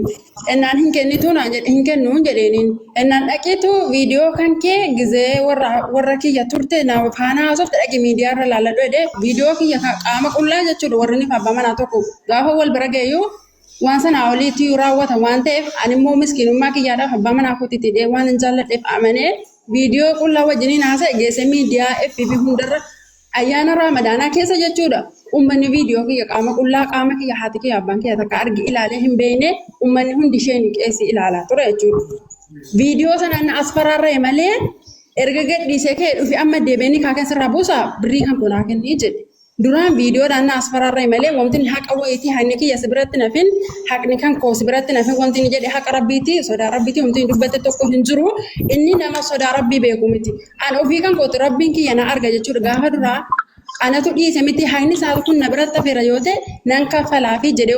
[SPEAKER 2] Ennaan hin kennitu naan jedhe hin kennu hin jedheeniin. Ennaan dhaqiitu viidiyoo kan kee gizee warra warra kiyya turte na faana haasofte dhaqi miidiyaa irra laalladhu jedhee viidiyoo kiyya qaama qullaa jechuudha warri inni abbaa manaa tokko gaafa wal bira ga'eyyuu waan sanaa oliitti raawwata waan ta'eef ani immoo miskiinummaa kiyyaadhaaf abbaa manaa kootiitti hidhee waan hin jaalladheef amanee viidiyoo qullaa wajjiniin haasa'e geesse miidiyaa FB hundarra ayyaana raamadaanaa keessa jechuudha. Uummanni viidiyoo kiyya qaama qullaa qaama kiyya haati kiyya abbaan kiyya takka argi ilaalee hin beekne uummanni hundi isheen qeessi ilaalaa ture jechuudha. Viidiyoo sanaan na as faraarra'e malee erga gadhiisee ka'e dhufe amma deebi'ee nikaa kan sirraa buusaa birrii kan kunaa kennii jedhe. Duraan viidiyoodhaan na as faraarra'e malee wanti inni haqa wayiitii haqni kiyya si biratti nafin haqni kan koo si biratti nafin wanti inni jedhe haqa rabbiiti sodaa rabbiiti wanti inni dubbate tokko hin jiru inni nama sodaa rabbii beeku miti. An ofii kan kooti rabbiin kiyya na arga jechuudha gaafa duraa anatu dhiise miti haqni isaa kun na biratti hafeera yoo ta'e nan kaffalaafi jedhee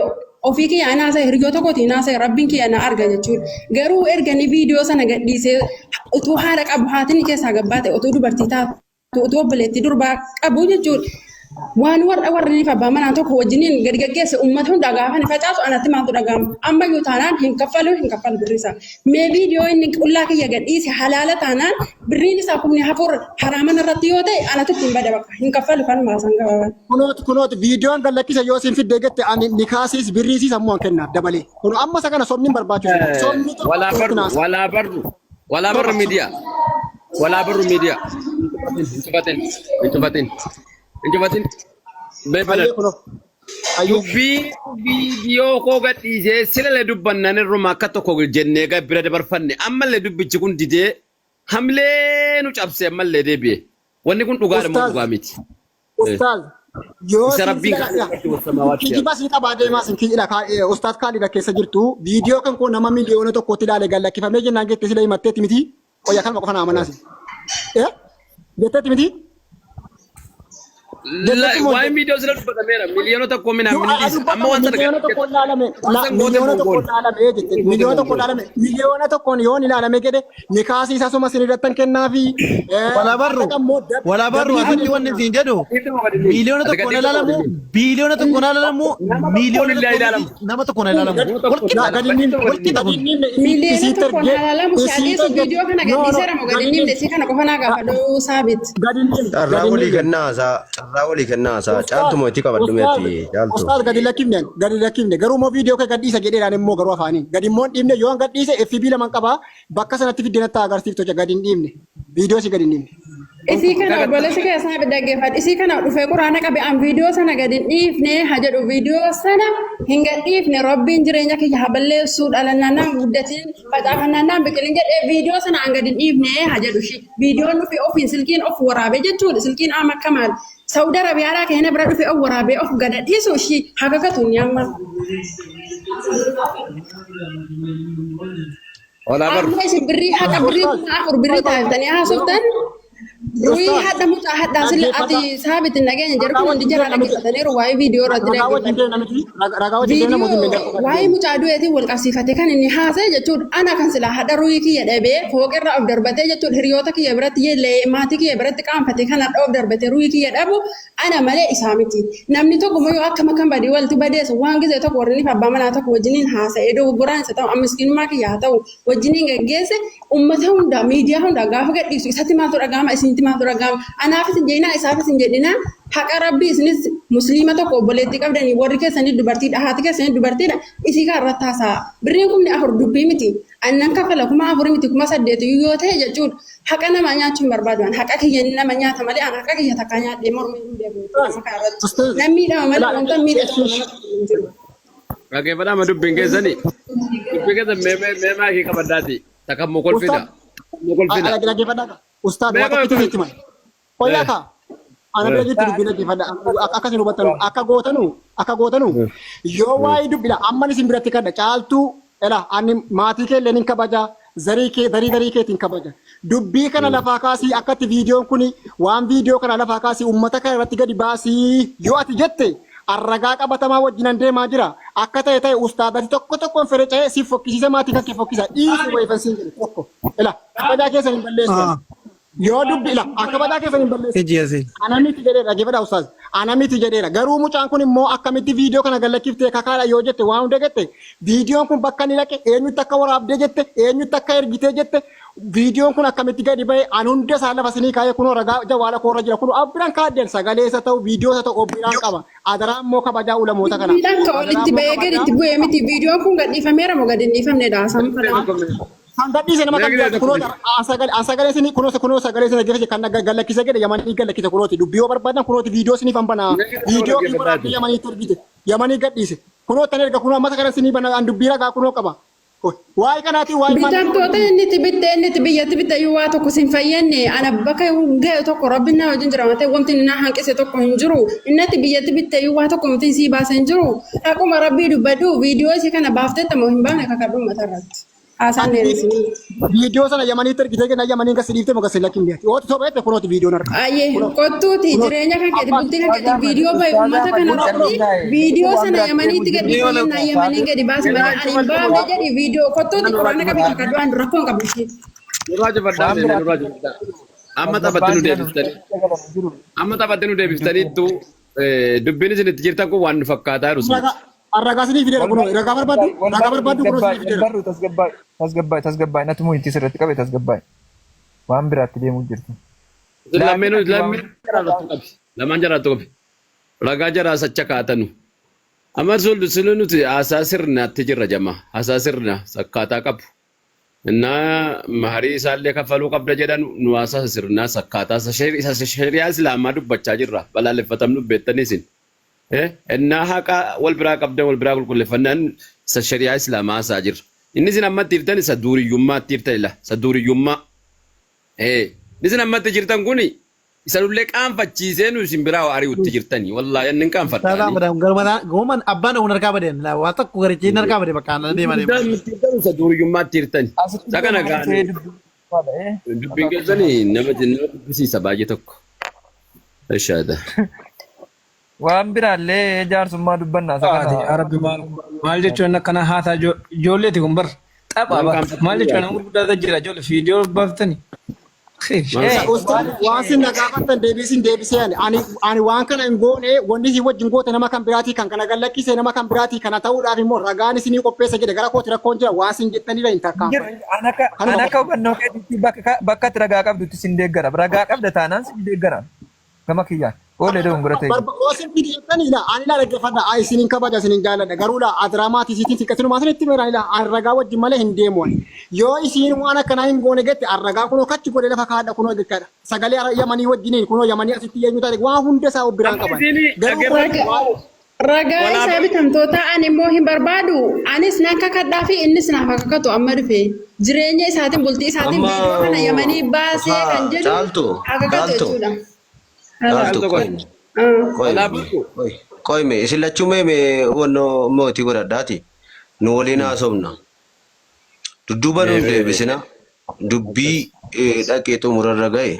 [SPEAKER 2] ofii kiyya ana haasa'e hiriyoota kootiin haasa'e rabbiin kiyya na arga jechuudha. Garuu erga inni viidiyoo sana gadhiisee utuu haadha qabu haatiin keessaa gabbaate utuu dubartii taatu utuu obboleettii durbaa qabu jechuudha. Waan warra warri abbaa manaa tokko wajjiniin gadi gaggeesse uummata hundaa gaafa ni facaasu anatti maaltu dhaga'ama. Amma iyyuu taanaan hin kaffalu hin kaffalu birrii isaa. Mee viidiyoo inni qullaa kiyya gadhiise halaala taanaan birriin isaa 4,000 haraaman irratti yoo ta'e anatu ittiin bada bakka hin kaffalu kanuma isaan gabaaban.
[SPEAKER 1] Kunooti kunooti viidiyoon gad lakkisa yoo isin fiddee jette ani nikaasiis birriisiis ammoo an kennaaf dabalee. Kun amma isa kana sobni hin barbaachisu. Sobni tokko
[SPEAKER 3] Walaa
[SPEAKER 1] irratti
[SPEAKER 3] barru
[SPEAKER 1] naasa.
[SPEAKER 3] walaa barru walaa barru miidiyaa walaa barru miidiyaa. Hin cufatin hin cufatin hin cufatin. Beefanan.
[SPEAKER 1] Hayyee kunoo. Hayyee.
[SPEAKER 3] Dubbii viidiyoo koo gadhiisee silalee dubbannaan irruma akka tokko jennee bira dabarfanne ammallee dubbichi kun didee hamlee nu cabse ammallee deebi'e. Wanni kun dhugaadha moo
[SPEAKER 1] Ustaaz
[SPEAKER 3] dhugaa miti?
[SPEAKER 1] Ustaaz yoo
[SPEAKER 3] Isa
[SPEAKER 1] siin
[SPEAKER 3] rabbiin
[SPEAKER 1] sila
[SPEAKER 3] kan irratti wasamaawaatti
[SPEAKER 1] kijiba sii qabaa deemaa sin kijila ustaaz Kaalida keessa jirtu viidiyoo kan koo nama 1,000,000tti ilaale gad lakkifamee jennaan jette sila himatteetti miti qoyya kanuma qofa naa amanaa sin. Eh? Jetteetti miti? Jetteetti moo
[SPEAKER 3] Waa'ee miidiyoo sila dubbatameera. 1,000,000 minaa
[SPEAKER 1] Yoo
[SPEAKER 3] minni dhiisa. Amma
[SPEAKER 1] dubbatamu
[SPEAKER 3] waan sana
[SPEAKER 1] 1,000,000 ilaalame
[SPEAKER 3] Waan
[SPEAKER 1] la
[SPEAKER 3] san goote
[SPEAKER 1] 1,000,000
[SPEAKER 3] moo goone?
[SPEAKER 1] ilaalame jette
[SPEAKER 3] Goote
[SPEAKER 1] miliyoona
[SPEAKER 3] moo
[SPEAKER 1] tokko
[SPEAKER 3] goone?
[SPEAKER 1] ilaalame 1,000,000 yoon ilaalame jedhe nikaasii isaa suma sin irrattan kennaafi
[SPEAKER 4] Wala barru
[SPEAKER 1] maallaqa immoo
[SPEAKER 4] wala barru
[SPEAKER 1] dablii
[SPEAKER 4] asitti wanni siin jedhu
[SPEAKER 3] Ati
[SPEAKER 4] 1,000,000
[SPEAKER 3] gadhiifte moo
[SPEAKER 4] ilaalamu
[SPEAKER 3] gadhiifte?
[SPEAKER 4] 1,000,000,000 ilaalamu
[SPEAKER 3] Nama tokkoon
[SPEAKER 4] miiliyoona
[SPEAKER 3] illee
[SPEAKER 4] tokko
[SPEAKER 3] ilaalamu.
[SPEAKER 4] miti nama tokkoon ilaalamu
[SPEAKER 3] Nama tokkoon
[SPEAKER 4] walqixa
[SPEAKER 1] gadi
[SPEAKER 3] ilaalama.
[SPEAKER 1] hin
[SPEAKER 4] walqixa
[SPEAKER 1] gadi
[SPEAKER 4] kun
[SPEAKER 1] hin dhiifne
[SPEAKER 2] Miliyoona
[SPEAKER 1] isiitti
[SPEAKER 2] tokkoon
[SPEAKER 1] ergee
[SPEAKER 2] halaalamu si
[SPEAKER 1] isiitti
[SPEAKER 2] adiisu
[SPEAKER 1] ergee
[SPEAKER 2] viidiyoo kana
[SPEAKER 1] no no
[SPEAKER 2] gadhiiseera moo gadi
[SPEAKER 1] gadi
[SPEAKER 2] hin
[SPEAKER 1] hin
[SPEAKER 2] dhiifne si kana qofa naa gaafadhu saabit.
[SPEAKER 1] gadi hin dhiifne
[SPEAKER 5] Carraa
[SPEAKER 1] gadi hin
[SPEAKER 5] walii
[SPEAKER 1] dhiifne
[SPEAKER 5] kennaa haasaa. Carraa walii kennaa haasaa.
[SPEAKER 1] Ustaaz
[SPEAKER 5] Caaltu mootii qabadhu
[SPEAKER 1] ustaaz
[SPEAKER 5] meeti caaltu.
[SPEAKER 1] ustaaz gadi lakkifne gadi lakkifne garuu immoo viidiyoo kee gadhiisa jedheedhaan immoo garuu afaaniin gadi immoo hin dhiifne yoo gadhiise FB laman qabaa bakka sanatti fiddee natti agarsiiftu jecha gadi hin dhiifne viidiyoo si gadi hin dhiifne.
[SPEAKER 2] Isii kana obboleessi kee saabit dhaggeeffadhu. Isii kana dhufee quraana qabe an viidiyoo sana gadi hin dhiifne haa jedhu viidiyoo sana hin gadhiifne rabbiin jireenya kiyya haa balleessu dhalannaan naan guddatiin facaafannaan naan biqilin jedhee viidiyoo sana an gadi hin dhiifne haa jedhu ishii. Viidiyoon dhufe ofiin silkiin of waraabee jechuudha silkiin amma akka maal Saudi Arabiyaadhaa keenya bira dhufe of waraabee of gada dhiisu ishii haa kakatu inni amma.
[SPEAKER 3] Walaa barru.
[SPEAKER 2] Amma isin birrii haqa birrii
[SPEAKER 1] Ustaaz
[SPEAKER 2] 4,000 birrii taaftanii haasoftan ruhii
[SPEAKER 1] Ustaaz
[SPEAKER 2] hadha mucaa hadhaa sila ati
[SPEAKER 1] dhaggeeffadhaa
[SPEAKER 2] saabit hin dhageenya jedhu
[SPEAKER 1] ragaa
[SPEAKER 2] kun hundi
[SPEAKER 1] wajjin
[SPEAKER 2] jaraa
[SPEAKER 1] deemna miti
[SPEAKER 2] dhaggeeffataniiru waa'ee viidiyoo irratti
[SPEAKER 1] ragaa wajjin
[SPEAKER 2] dhaggeeffadhu.
[SPEAKER 1] deemna miti ragaa wajjin deemna mootiin
[SPEAKER 2] Viidiyoo
[SPEAKER 1] meeqa
[SPEAKER 2] waa'ee mucaa du'eetiin wal qabsiifate kan inni haasa'e jechuudha. Ana kan silaa hadha ruhii kiyya dhabee fooqirraa of darbatee jechuudha. Hiriyoota kiyya biratti yeellee maatii kiyya biratti qaanfatee kan hadha of darbatee ruhii kiyya dhabu ana malee isaa miti. Namni tokko immoo yoo akkam akkam badii walitti badeessu waan gizee tokko warri inni abbaa manaa tokko wajjiniin haasa'ee dogoggoraan isa ta'u miskiinummaa kiyya haa ta'u wajjiniin gaggeesse uummata hundaa miidiyaa hundaa gaafa gadhiisu isatti maaltu dhaga'ama isinitti Isinitti maaltu dhaga'ama? Anaafis hin jedhinaa, isaafis hin jedhinaa. Haqa Rabbii isinis musliima tokko obboleettii qabdanii warri keessanii dubartiidha, haati keessanii dubartiidha. Isii kan irratti haasa'a. Birriin 4,000 dubbii miti. Annan kafala 4,000 miti 8,000 iyyuu yoo ta'e jechuudha. Haqa namaa nyaachuu hin barbaadu. An haqa kiyya nama nyaata malee an haqa kiyya takkaa nyaadhee mormee hin beeku jechuudha nama kana irratti.
[SPEAKER 1] Ustaz,
[SPEAKER 2] Nan miidhama malee
[SPEAKER 1] ilaa
[SPEAKER 2] wanta miidhe tokko nama tokko hin jiru.
[SPEAKER 3] Dhaggeeffadhaa amma dubbiin keessani. Dubbiin keessan mee mee mee maakii qabaddaati. Takka immoo kolfina.
[SPEAKER 1] Ustaz,
[SPEAKER 3] Takka immoo kolfina.
[SPEAKER 1] dhaggeeffadhaa. Ustaz,
[SPEAKER 3] Mee
[SPEAKER 1] waa
[SPEAKER 3] qoy
[SPEAKER 1] tokkitti
[SPEAKER 3] qoy.
[SPEAKER 1] sitti hima. Qoyyaa kaa. Ana bira jirtu dubbiin dhaggeeffadha. Akka isin hubattanu, akka gootanu yoo waa'ee dubbila amman isin biratti kadha caaltuu ela ani maatii kee illee nin kabaja zarii kee zarii zarii keetiin kabaja. Dubbii kana lafaa kaasii akkatti viidiyoon kuni waan viidiyoo kana lafaa kaasii uummata kana irratti gadi baasii yoo ati jette arragaa qabatamaa wajjinan deemaa jira. Akka ta'e ta'e ustaadati tokko tokkoon fedhe ca'ee siif fokkisiise maatii kan kee fokkisa. Dhiisi wayifan siin jedhe tokko. Ela kabajaa keessan hin balleessu. Yoo dubbi ila akka badaa keessan hin balleessu.
[SPEAKER 4] Iji asii.
[SPEAKER 1] Ana miti jedheera dhaggeeffadhaa ustaaz. Ana miti jedheera. Garuu mucaan kun immoo akkamitti viidiyoo kana gallakkiftee kakaadha yoo jette waan hunda jette viidiyoon kun bakka inni dhaqe eenyutti akka waraabdee jette eenyutti akka ergitee jette viidiyoon kun akkamitti gadi ba'e an hunda isaa lafa sinii kaa'ee kunoo ragaa jawaala koorra jira kunoo abbiraan kaaddeen sagalee isa ta'u viidiyoo isa ta'u obbiraan qaba. Adaraa immoo kabajaa ulamoota kana.
[SPEAKER 2] Dubbiidhaan ka
[SPEAKER 1] Adaraa
[SPEAKER 2] olitti
[SPEAKER 1] immoo
[SPEAKER 2] ba'ee gadi
[SPEAKER 1] kabajaa.
[SPEAKER 2] itti bu'ee miti. Viidiyoon kun gadhiifameera moo gadi hin dhiifamnedha? Haasaan kana.
[SPEAKER 1] Kan gadhiise nama kan biraati kunoo an sagalee isinii kunoo sagalee isin dhaggeeffate kan gallakkise jedhe Yamanii gallakkise kunooti dubbii yoo barbaadan kunooti viidiyoo isiniif an banaa viidiyoo fi waraabbii Yamaniitti ergite Yamanii gadhiise kunoo tan erga kunoo ammasa kana isinii bana an dubbii ragaa kunoo qaba waa'ee kanaatiin waa'ee maal
[SPEAKER 2] Bitamtoota inni itti bitte inni itti biyyatti bitte iyyuu waa tokko sin fayyadne ana bakka ga'e tokko rabbi na wajjin jira waan ta'eef wanti inni na hanqise tokko hin jiru inni itti biyyatti bitte iyyuu waa tokko miti sii baase hin jiru haquma rabbii dubbadhu viidiyoo isii kana baafteetta moo hin baafne kakadhu uummata irratti haasaan
[SPEAKER 1] Ati
[SPEAKER 2] dheeressinii.
[SPEAKER 1] viidiyoo sana Yamaniitti ergitee kenna Yamaniin kasi dhiiftee moo kasi lakkin beekti. Ooti soba jette kunooti viidiyoon harka.
[SPEAKER 2] Ayyee
[SPEAKER 1] Kunoo
[SPEAKER 2] kottuuti
[SPEAKER 1] kunooti
[SPEAKER 2] jireenya kan keeti
[SPEAKER 1] abbaan
[SPEAKER 2] bultii kan keeti viidiyoo bahe
[SPEAKER 7] Ustaaz
[SPEAKER 2] uummata
[SPEAKER 7] Ahmad
[SPEAKER 2] kana
[SPEAKER 1] kunoo
[SPEAKER 2] irratti
[SPEAKER 1] kunoo
[SPEAKER 2] viidiyoo
[SPEAKER 7] waan
[SPEAKER 2] sana
[SPEAKER 7] biraatti deemu
[SPEAKER 2] Yamaniitti gad
[SPEAKER 7] jirtu.
[SPEAKER 2] dhiisee jennaan Yamaniin gadi baase malee ani hin baafne jedhi viidiyoo kottuuti quraana qabi kakadhu ani rakkoo hin qabu ishee.
[SPEAKER 3] Nurraa cufadhaa
[SPEAKER 7] Waan
[SPEAKER 3] seene
[SPEAKER 7] biraatti
[SPEAKER 3] nurraa cufadhaa. Amma taphatti
[SPEAKER 7] tasgabbaan
[SPEAKER 3] nu
[SPEAKER 7] jiran
[SPEAKER 3] deebistanii.
[SPEAKER 7] galanii jiru.
[SPEAKER 3] Amma taphatti nu deebistaniittu dubbiin isin itti jirtan kun waan nu fakkaataa jiru miti.
[SPEAKER 1] Ragaa isinii fideera kunoo ragaa barbaaddu ragaa barbaaddu kunoo isinii fideera.
[SPEAKER 7] Walbarru tasgabbaa'e tasgabbaa'e tasgabbaa'e natu muhitti sirratti qabe tasgabbaa'e waan biraatti deemuu jirtu.
[SPEAKER 3] Isin
[SPEAKER 7] Laakiin
[SPEAKER 3] lameenuu
[SPEAKER 7] ati waan
[SPEAKER 3] lameen jaraarrattu qabi. Lamaan jaraarrattu qabi. Ragaa jaraa sacha kaatanu. Amma sul nuti haasaa sirnaatti jirra jama. Haasaa sirna sakkaataa qabu. Innaa maharii isaallee kaffaluu qabda jedhan nu haasaa sirnaa sakkaataa isa shari'aa islaamaa dubbachaa jirra. Balaaleffatamnu beektanii isin. Innaa haqa wal biraa qabdan wal biraa qulqulleeffannaan isa shari'aa islaamaa haasaa jirra. Inni isin ammatti jirtan isa duuriyyummaatti jirtan ila isa duuriyyummaa. Inni isin ammatti jirtan kuni isa nullee qaanfachiisee nu isin biraa ari'utti jirtani. Wallaahi inni hin
[SPEAKER 4] Ustaaz
[SPEAKER 3] qaanfadhaani.
[SPEAKER 4] Ahmad garuma abbaan uun harkaa badeen waa tokko garichi harkaa bade bakka ana deema deema.
[SPEAKER 3] Isa duuriyyummaatti jirtani.
[SPEAKER 7] Asitti
[SPEAKER 3] Isa kana
[SPEAKER 7] deemanii
[SPEAKER 3] gaanii
[SPEAKER 7] ta'ee dubbii barbaada.
[SPEAKER 3] Dubbiin keessanii nama dubbisiisa baay'ee tokko. Ishaada.
[SPEAKER 7] Waan biraallee jaarsummaa dubbannaa isa
[SPEAKER 8] Ati
[SPEAKER 7] kana.
[SPEAKER 8] Arabbi maal maal jechuun akkana haasaa ijoolleeti kun bar tapha
[SPEAKER 3] Waan
[SPEAKER 8] bar maal
[SPEAKER 3] qaanfattanii
[SPEAKER 8] jechuun nama
[SPEAKER 3] yaaddu.
[SPEAKER 8] gurguddaatu jira ijoollee viidiyoo baaftani.
[SPEAKER 3] Maal
[SPEAKER 1] Ustaz waan sin na gaafattan deebii sin deebisee ani waan kana hin goone wanni isin wajjin goote nama kan biraatii kan kana gallakkise nama kan biraatii kana ta'uudhaaf immoo ragaan isinii qopheessa jedhe gara kooti rakkoon jira waan sin jettanidha hin tarkaanfadhu.
[SPEAKER 7] An akka an
[SPEAKER 1] Kanuma
[SPEAKER 7] akka
[SPEAKER 1] qofa.
[SPEAKER 7] hubannoo keetiitti bakka ati ragaa qabdutti sin deeggara. Ragaa qabda taanaan sin deeggara. Gama kiyyaan. Oolee dogongora ta'e.
[SPEAKER 1] Yoo sin fideessanii la ani la dhaggeeffadha ani isinin kabaja isinin jaalladha garuu la adiraa maatii isiitiin siqqasinumaa isinitti meera ani la ani ragaa wajjin malee hin deemu ani. Yoo isiin waan akkanaa hin goone jette ani ragaa kunoo kachi godhee lafa kaadha kunoo jechaadha. Sagalee Yamanii wajjiniin kunoo Yamanii asitti eenyu taate waan hunda isaa of biraan
[SPEAKER 3] Amma
[SPEAKER 1] qaban.
[SPEAKER 3] isin
[SPEAKER 1] Garuu kun
[SPEAKER 3] dhaggeeffadhu.
[SPEAKER 1] waan
[SPEAKER 2] Ragaa isaa
[SPEAKER 3] Walaabaa
[SPEAKER 2] bitamtoota ani immoo hin barbaadu. Anis nan kakadhaa fi innis naaf haa kakatu amma dhufe. Jireenya isaatiin bultii isaatiin
[SPEAKER 5] Amma
[SPEAKER 2] viidiyoo kana Yamanii baasee
[SPEAKER 5] haa
[SPEAKER 2] kan jedhu
[SPEAKER 5] caaltu
[SPEAKER 2] haa kakatu
[SPEAKER 5] caaltu
[SPEAKER 2] jechuudha.
[SPEAKER 5] caaltu
[SPEAKER 3] Caaltu qoy.
[SPEAKER 5] qoyme
[SPEAKER 2] Ah.
[SPEAKER 5] qoyme
[SPEAKER 3] Walaabaa
[SPEAKER 5] qoy qoyme isin lachuu meeme wannoo mootii godhadhaati nu waliin haasofna dudduuba nuun deebisina dubbii dhaqee xumurarra ga'e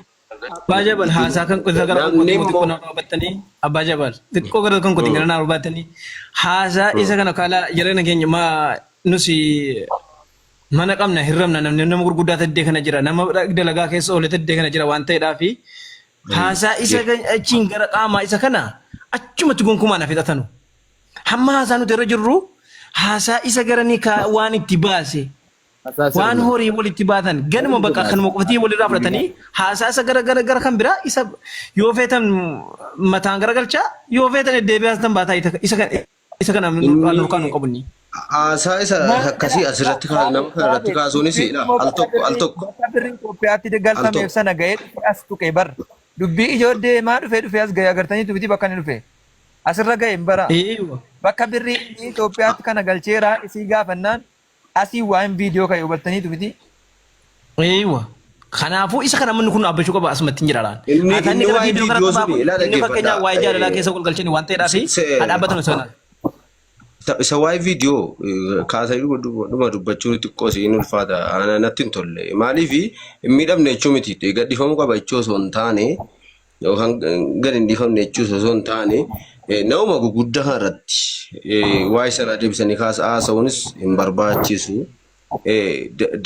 [SPEAKER 8] Abbaa Jabal haasaa kan isa gara
[SPEAKER 5] namni
[SPEAKER 8] kan kootii
[SPEAKER 5] immoo
[SPEAKER 8] xiqqoo na hubattanii Abbaa Jabal xiqqoo gara kan kootii gara na hubattanii haasaa isa kana kaalaa jireenya keenya ma nusi mana qabna hirramna namni nama gurguddaa taddee kana jira nama dalagaa keessa oole taddee kana jira waan ta'eedhaa fi haasaa isa achiin gara qaamaa isa kana achumatti gonkumaa na fixatanu. Hamma haasaa nuti irra jirru haasaa isa gara ni waan itti baase
[SPEAKER 3] Haasaa
[SPEAKER 8] Waan
[SPEAKER 3] sirna.
[SPEAKER 8] horii walitti baatan ganuma bakka kanuma qofatii walirraa fudhatanii haasaa isa gara gara gara kan biraa isa yoo feetan mataan garagalchaa yoo feetan deebi'aa haasatan baataa isa kana isa kana
[SPEAKER 5] Inni
[SPEAKER 8] nurkaan hin qabu inni.
[SPEAKER 5] haasaa isa akkasii asirratti nama kana irratti kaasuunis
[SPEAKER 7] Dubbiin
[SPEAKER 5] ila
[SPEAKER 7] immoo
[SPEAKER 5] al
[SPEAKER 7] bakka
[SPEAKER 5] tokko al
[SPEAKER 7] birrii
[SPEAKER 5] tokko
[SPEAKER 7] bakka birrii Itoophiyaatti
[SPEAKER 5] al
[SPEAKER 7] galfameef
[SPEAKER 5] tokko.
[SPEAKER 7] sana ga'ee dhufe as tuqe bar. Dubbii ijoo deemaa dhufee dhufee as ga'e agartaniitu miti bakka inni dhufe. Asirra ga'e hin bara.
[SPEAKER 8] Eewa.
[SPEAKER 7] Bakka birrii inni Itoophiyaatti kana galcheera isii gaafannaan asii waan viidiyoo ka'e hubattaniitu miti.
[SPEAKER 8] Eewa. Kanaafuu isa kana manni kun dhaabbachuu qaba asumatti hin jedhaan.
[SPEAKER 5] Inni
[SPEAKER 8] Haasaan
[SPEAKER 5] inni
[SPEAKER 8] inni gara
[SPEAKER 5] waa'ee
[SPEAKER 8] viidiyoo kana
[SPEAKER 5] viidiyoo
[SPEAKER 8] qabaa
[SPEAKER 5] suni
[SPEAKER 8] kun
[SPEAKER 5] ilaa
[SPEAKER 8] inni fakkeenyaaf
[SPEAKER 5] dhaggeeffadha.
[SPEAKER 8] waa'ee jaalalaa keessa wal galchanii waan ta'eedhaaf haa dhaabbatan osoo hin
[SPEAKER 5] Isa waa'ee viidiyoo kaasanii dhuma dubbachuun xiqqoo siin ulfaata. Ana natti hin tolle. Maaliif hin miidhamne jechuu miti. Gadhiifamuu qaba jechuu osoo hin taane yookaan gad hin dhiifamne jechuu osoo hin taane nama guguddaa kana irratti waa'ee sana deebisanii haasa'uunis hin barbaachisu.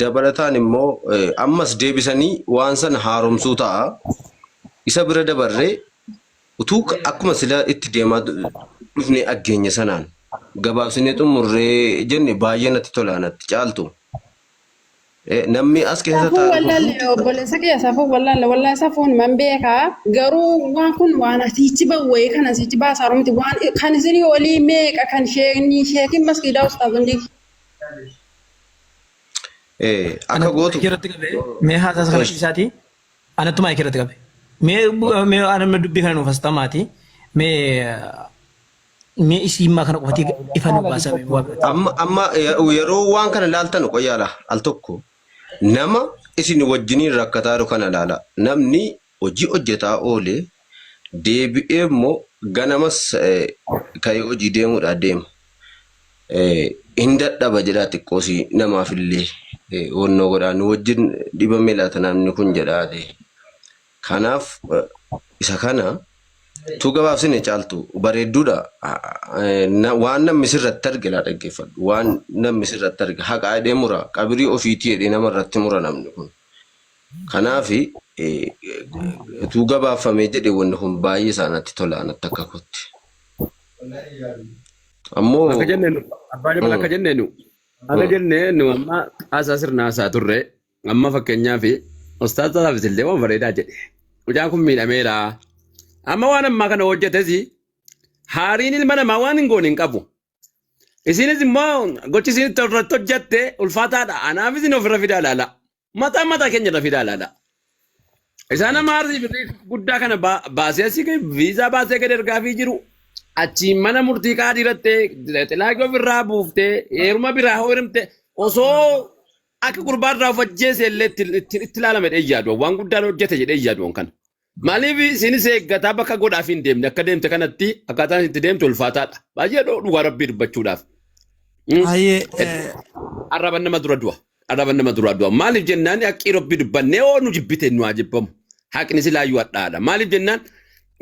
[SPEAKER 5] Dabalataan immoo ammas deebisanii waan sana haaromsuu ta'a. Isa bira dabarree utuu akkuma sila itti deemaa dhufnee dhaggeenya sanaan gabaabsinee xumurree jenne baay'ee natti tola natti caaltu. Namni as keessa
[SPEAKER 2] Safuu
[SPEAKER 5] taa'u kun
[SPEAKER 2] wallaalle
[SPEAKER 5] hundi
[SPEAKER 2] obboleessa kiyya safuu wallaalle wallaahi safuun man beekaa garuu waan kun waan asiichi bahu wayii kan asiichi baasaa miti waan kan isinii olii meeqa kan sheekni sheekin maskiidaa ustaazonni
[SPEAKER 5] akka
[SPEAKER 8] Anattu
[SPEAKER 5] gootu
[SPEAKER 8] maayikii irratti qabe mee haasaa kana dhiisaati. Anattu maayikii irratti qabe. Mee mee anamma dubbii kana nuuf astamaati. Mee mee isii immaa kana qofatii ifa nu baasaa mee waa biraati.
[SPEAKER 5] Amma amma yeroo waan kana ilaaltan qoyyaala al tokko nama isin wajjiniin rakkataa jiru kana ilaala. Namni hojii hojjetaa oole deebi'ee immoo ganamas ka'ee hojii deemuudha deema. Hin dadhaba jedhaa xiqqoosii namaaf illee wannoo godhaa nu wajjin dhibame laata namni kun jedhaate. Kanaaf isa kana tu gabaabsine caaltu bareedduudha. Waan namni sirratti arge laa dhaggeeffadhu. Waan namni sirratti arge haqa jedhee mura qabirii ofiitii jedhee nama irratti mura namni kun. Kanaaf utuu gabaabfamee jedhe wanni kun baay'ee isaa natti tola natti akka kootti. Ammoo
[SPEAKER 3] Akka jenne nu abbaa jabal akka jenne nu akka jenne nu amma haasaa sirna haasaa turre amma fakkeenyaaf ustaaz Saafis illee waan bareedaa jedhe. Mucaan kun miidhameera. Amma waan ammaa kana hojjetes haariin ilma namaa waan hin goone hin qabu. Isinis immoo gochi isin irratti hojjette ulfaataadha. Anaaf isin ofirra fidaa ilaala. Mataa mataa keenya irra fidaa ilaala. Isaan amma arsii birrii guddaa kana baasee asii viizaa baasee gad ergaafii jiru. Achiin mana murtii kaadii irratti xilaaqii ofirraa buuftee heeruma biraa hoo heerumte osoo akka gurbaa irraa of ajjeese illee itti ilaalame jedhee yaadu. Waan guddaan hojjete jedhee yaadu kana. Maaliif isinis eeggataa bakka godhaaf hin deemne akka deemte kanatti akkaataan itti deemte ulfaataadha. Baay'ee dhugaa rabbii dubbachuudhaaf.
[SPEAKER 4] Hayyee
[SPEAKER 3] Arraban nama dura du'a. Arraban nama dura du'a. Maaliif jennaan haqqii rabbii dubbannee oo nu jibbite nu haa jibbamu. Haqni silaa iyyuu hadhaadha. Maaliif jennaan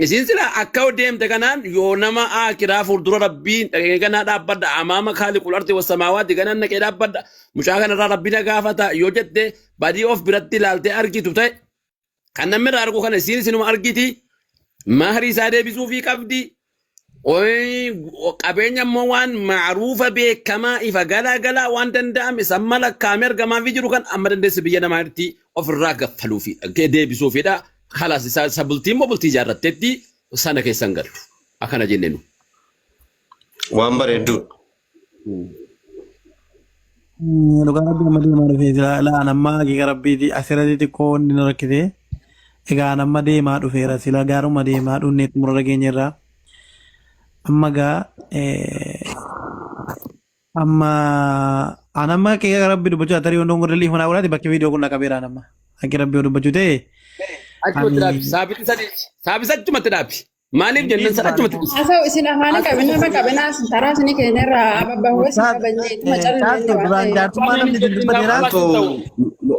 [SPEAKER 3] isiin silaa akka deemte kanaan yoo nama aakiraa fuuldura rabbii dhaqee ganaa dhaabbadha amaama kaaliqul ardi wasamaawaati ganaan naqee dhaabbadha mucaa kanarraa rabbi na gaafata yoo jette badii of biratti ilaaltee argitu ta'e Kan namni irraa argu kana isiin isinuma argiti. Mahrii isaa deebisuufii qabdi. Qabeenya immoo waan ma'ruufa beekamaa ifa galaa galaa waan danda'ame samma lakkaa'amee argamaafii jiru kan amma dandeesse biyya namaa irratti ofirraa gaffaluufiidha deebisuufiidha. Kalaas isa bultii immoo bultii ijaarratteetti sana keessa hin galtu. Akkana jenne nu.
[SPEAKER 5] Waan bareedduudha.
[SPEAKER 4] Dhugaa rabbii amma deemaa dhufee jira. Ilaa amma haqiiqa rabbiiti asirratti xiqqoo wanni na rakkise. Egaa amma deemaa dhufeera sila gaaruma deemaa dhufnee xumura dhageenya irraa. Amma gaa amma an amma haqiiqa rabbii dubbachuu tarii wantoon godhalii hunaa godhaati bakki viidiyoo kun dhaqabeera an amma. Haqiiqa rabbii yoo dubbachuu ta'e
[SPEAKER 3] Achumatti
[SPEAKER 4] ani
[SPEAKER 3] dhaabi. Saabiti sadii. Saabisa achumatti dhaabi. Maaliif jennaan sana achumatti dhisi.
[SPEAKER 2] Haasa'u isin afaanii qabina nama qabinaa isin taraa isinii keenyarraa ababbahoo isin kabajnee ituma
[SPEAKER 4] Caaltu
[SPEAKER 2] callinne waan
[SPEAKER 4] duraan
[SPEAKER 2] ta'eef.
[SPEAKER 4] jaartummaa namni isin dubbateera.
[SPEAKER 5] Caaltu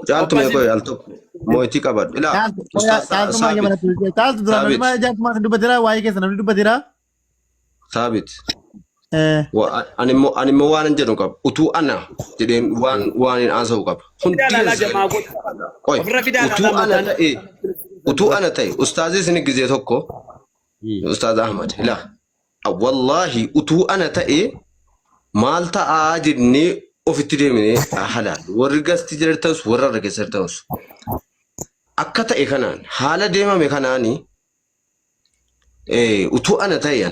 [SPEAKER 5] caaltu mee qoy al tokko mootii qabadhu. Ilaa
[SPEAKER 4] Caaltu
[SPEAKER 5] ustaaz
[SPEAKER 4] caaltu maa
[SPEAKER 5] Saabit
[SPEAKER 4] gamanatti caaltu duraan
[SPEAKER 5] Saabit
[SPEAKER 4] namni jaartummaa isin dubbateera waa'ee keessa namni dubbateera.
[SPEAKER 5] Saabit ani immoo waan hin jedhu qaba. Utuu ana jedheen waan waan hin haasa'u qaba. Hundi
[SPEAKER 3] Fidaa laalaa
[SPEAKER 5] keessan
[SPEAKER 3] jamaa godhu.
[SPEAKER 5] qoy
[SPEAKER 3] Ofirra fidaa
[SPEAKER 5] utuu
[SPEAKER 3] laalaa
[SPEAKER 5] ana
[SPEAKER 3] mataan.
[SPEAKER 5] ta'e utuu ana ta'e ustaazii isin gizee tokko ustaaz Ahmad ilaa wallaahi utuu ana ta'e maal ta'aa jennee ofitti deemnee halaallu. Warri gasti jirtanis warra irra keessa jirtanis. Akka ta'e kanaan haala deemame kanaani utuu ana ta'e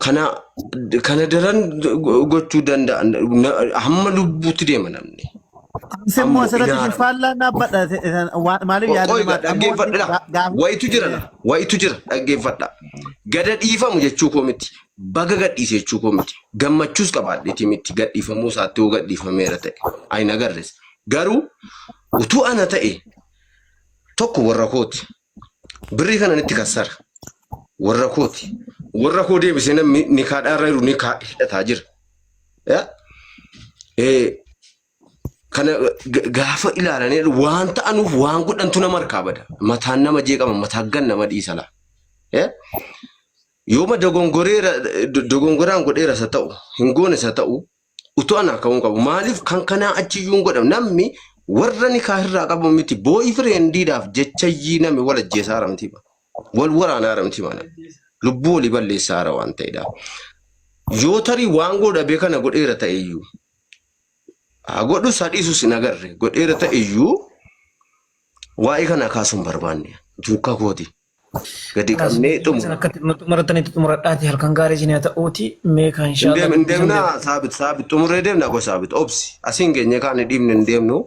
[SPEAKER 5] kana kana daran gochuu danda'an hamma lubbuutti deema namni.
[SPEAKER 4] Anis immoo
[SPEAKER 5] Ammoo
[SPEAKER 4] asirratti
[SPEAKER 5] inaara.
[SPEAKER 4] faallaa dhaabbadha. Maaliif yaada
[SPEAKER 5] Qoy
[SPEAKER 4] namaati? Amma
[SPEAKER 5] dhaggeeffadha.
[SPEAKER 4] wanti gaafa
[SPEAKER 5] Wayitu jira la. Wayitu jira dhaggeeffadha. Gada dhiifamu jechuu koo miti. Baga gadhiise jechuu koo miti. Gammachuus qabaadheeti miti. Gadhiifamuu isaatti yoo gadhiifameera ta'e. Ayin agarres. Garuu utuu ana ta'e tokko warra kooti. Birrii kana nitti kassara. Warra kooti. Warra koo deebisee namni nikaadhaa irra jiru nikaa hidhataa jira. Yaa? Kana gaafa ilaalanii waan ta'anuuf waan godhantu nama harkaa bada. Mataan nama jeeqama, mataan gan nama dhiisa laa. Yooma dogongoreera dogongoraan godheera isa ta'u, hin goone isa ta'u, utuu anaa ka'uu hin qabu. Maaliif kan kanaa achiyyuu hin godhamu? Namni warra nikaa irraa qabu miti booyi fireendiidhaaf jechayyii namni wal ajjeesaa haramti. Wal waraanaa haramti mana. Lubbuu walii balleessaa hara waan ta'edha. Yoo tarii waan godhabee kana godheera ta'eyyuu haa godhus haa dhiisus hin agarre godheera ta'eyyuu waa'ee kana kaasuu hin barbaanne. Duukaa kooti. Gadi qabnee
[SPEAKER 8] Isin
[SPEAKER 5] xumura.
[SPEAKER 8] akkatti xumuratanitti xumuradhaati halkan gaarii isin haa ta'uuti meekaa
[SPEAKER 5] Hin
[SPEAKER 8] inshaallah
[SPEAKER 5] deem- hin
[SPEAKER 8] dubbisan
[SPEAKER 5] deemnaa
[SPEAKER 8] beeku.
[SPEAKER 5] saabit saabit xumurree deemna koo saabit obsi asiin geenye kaan dhiibne hin deemnu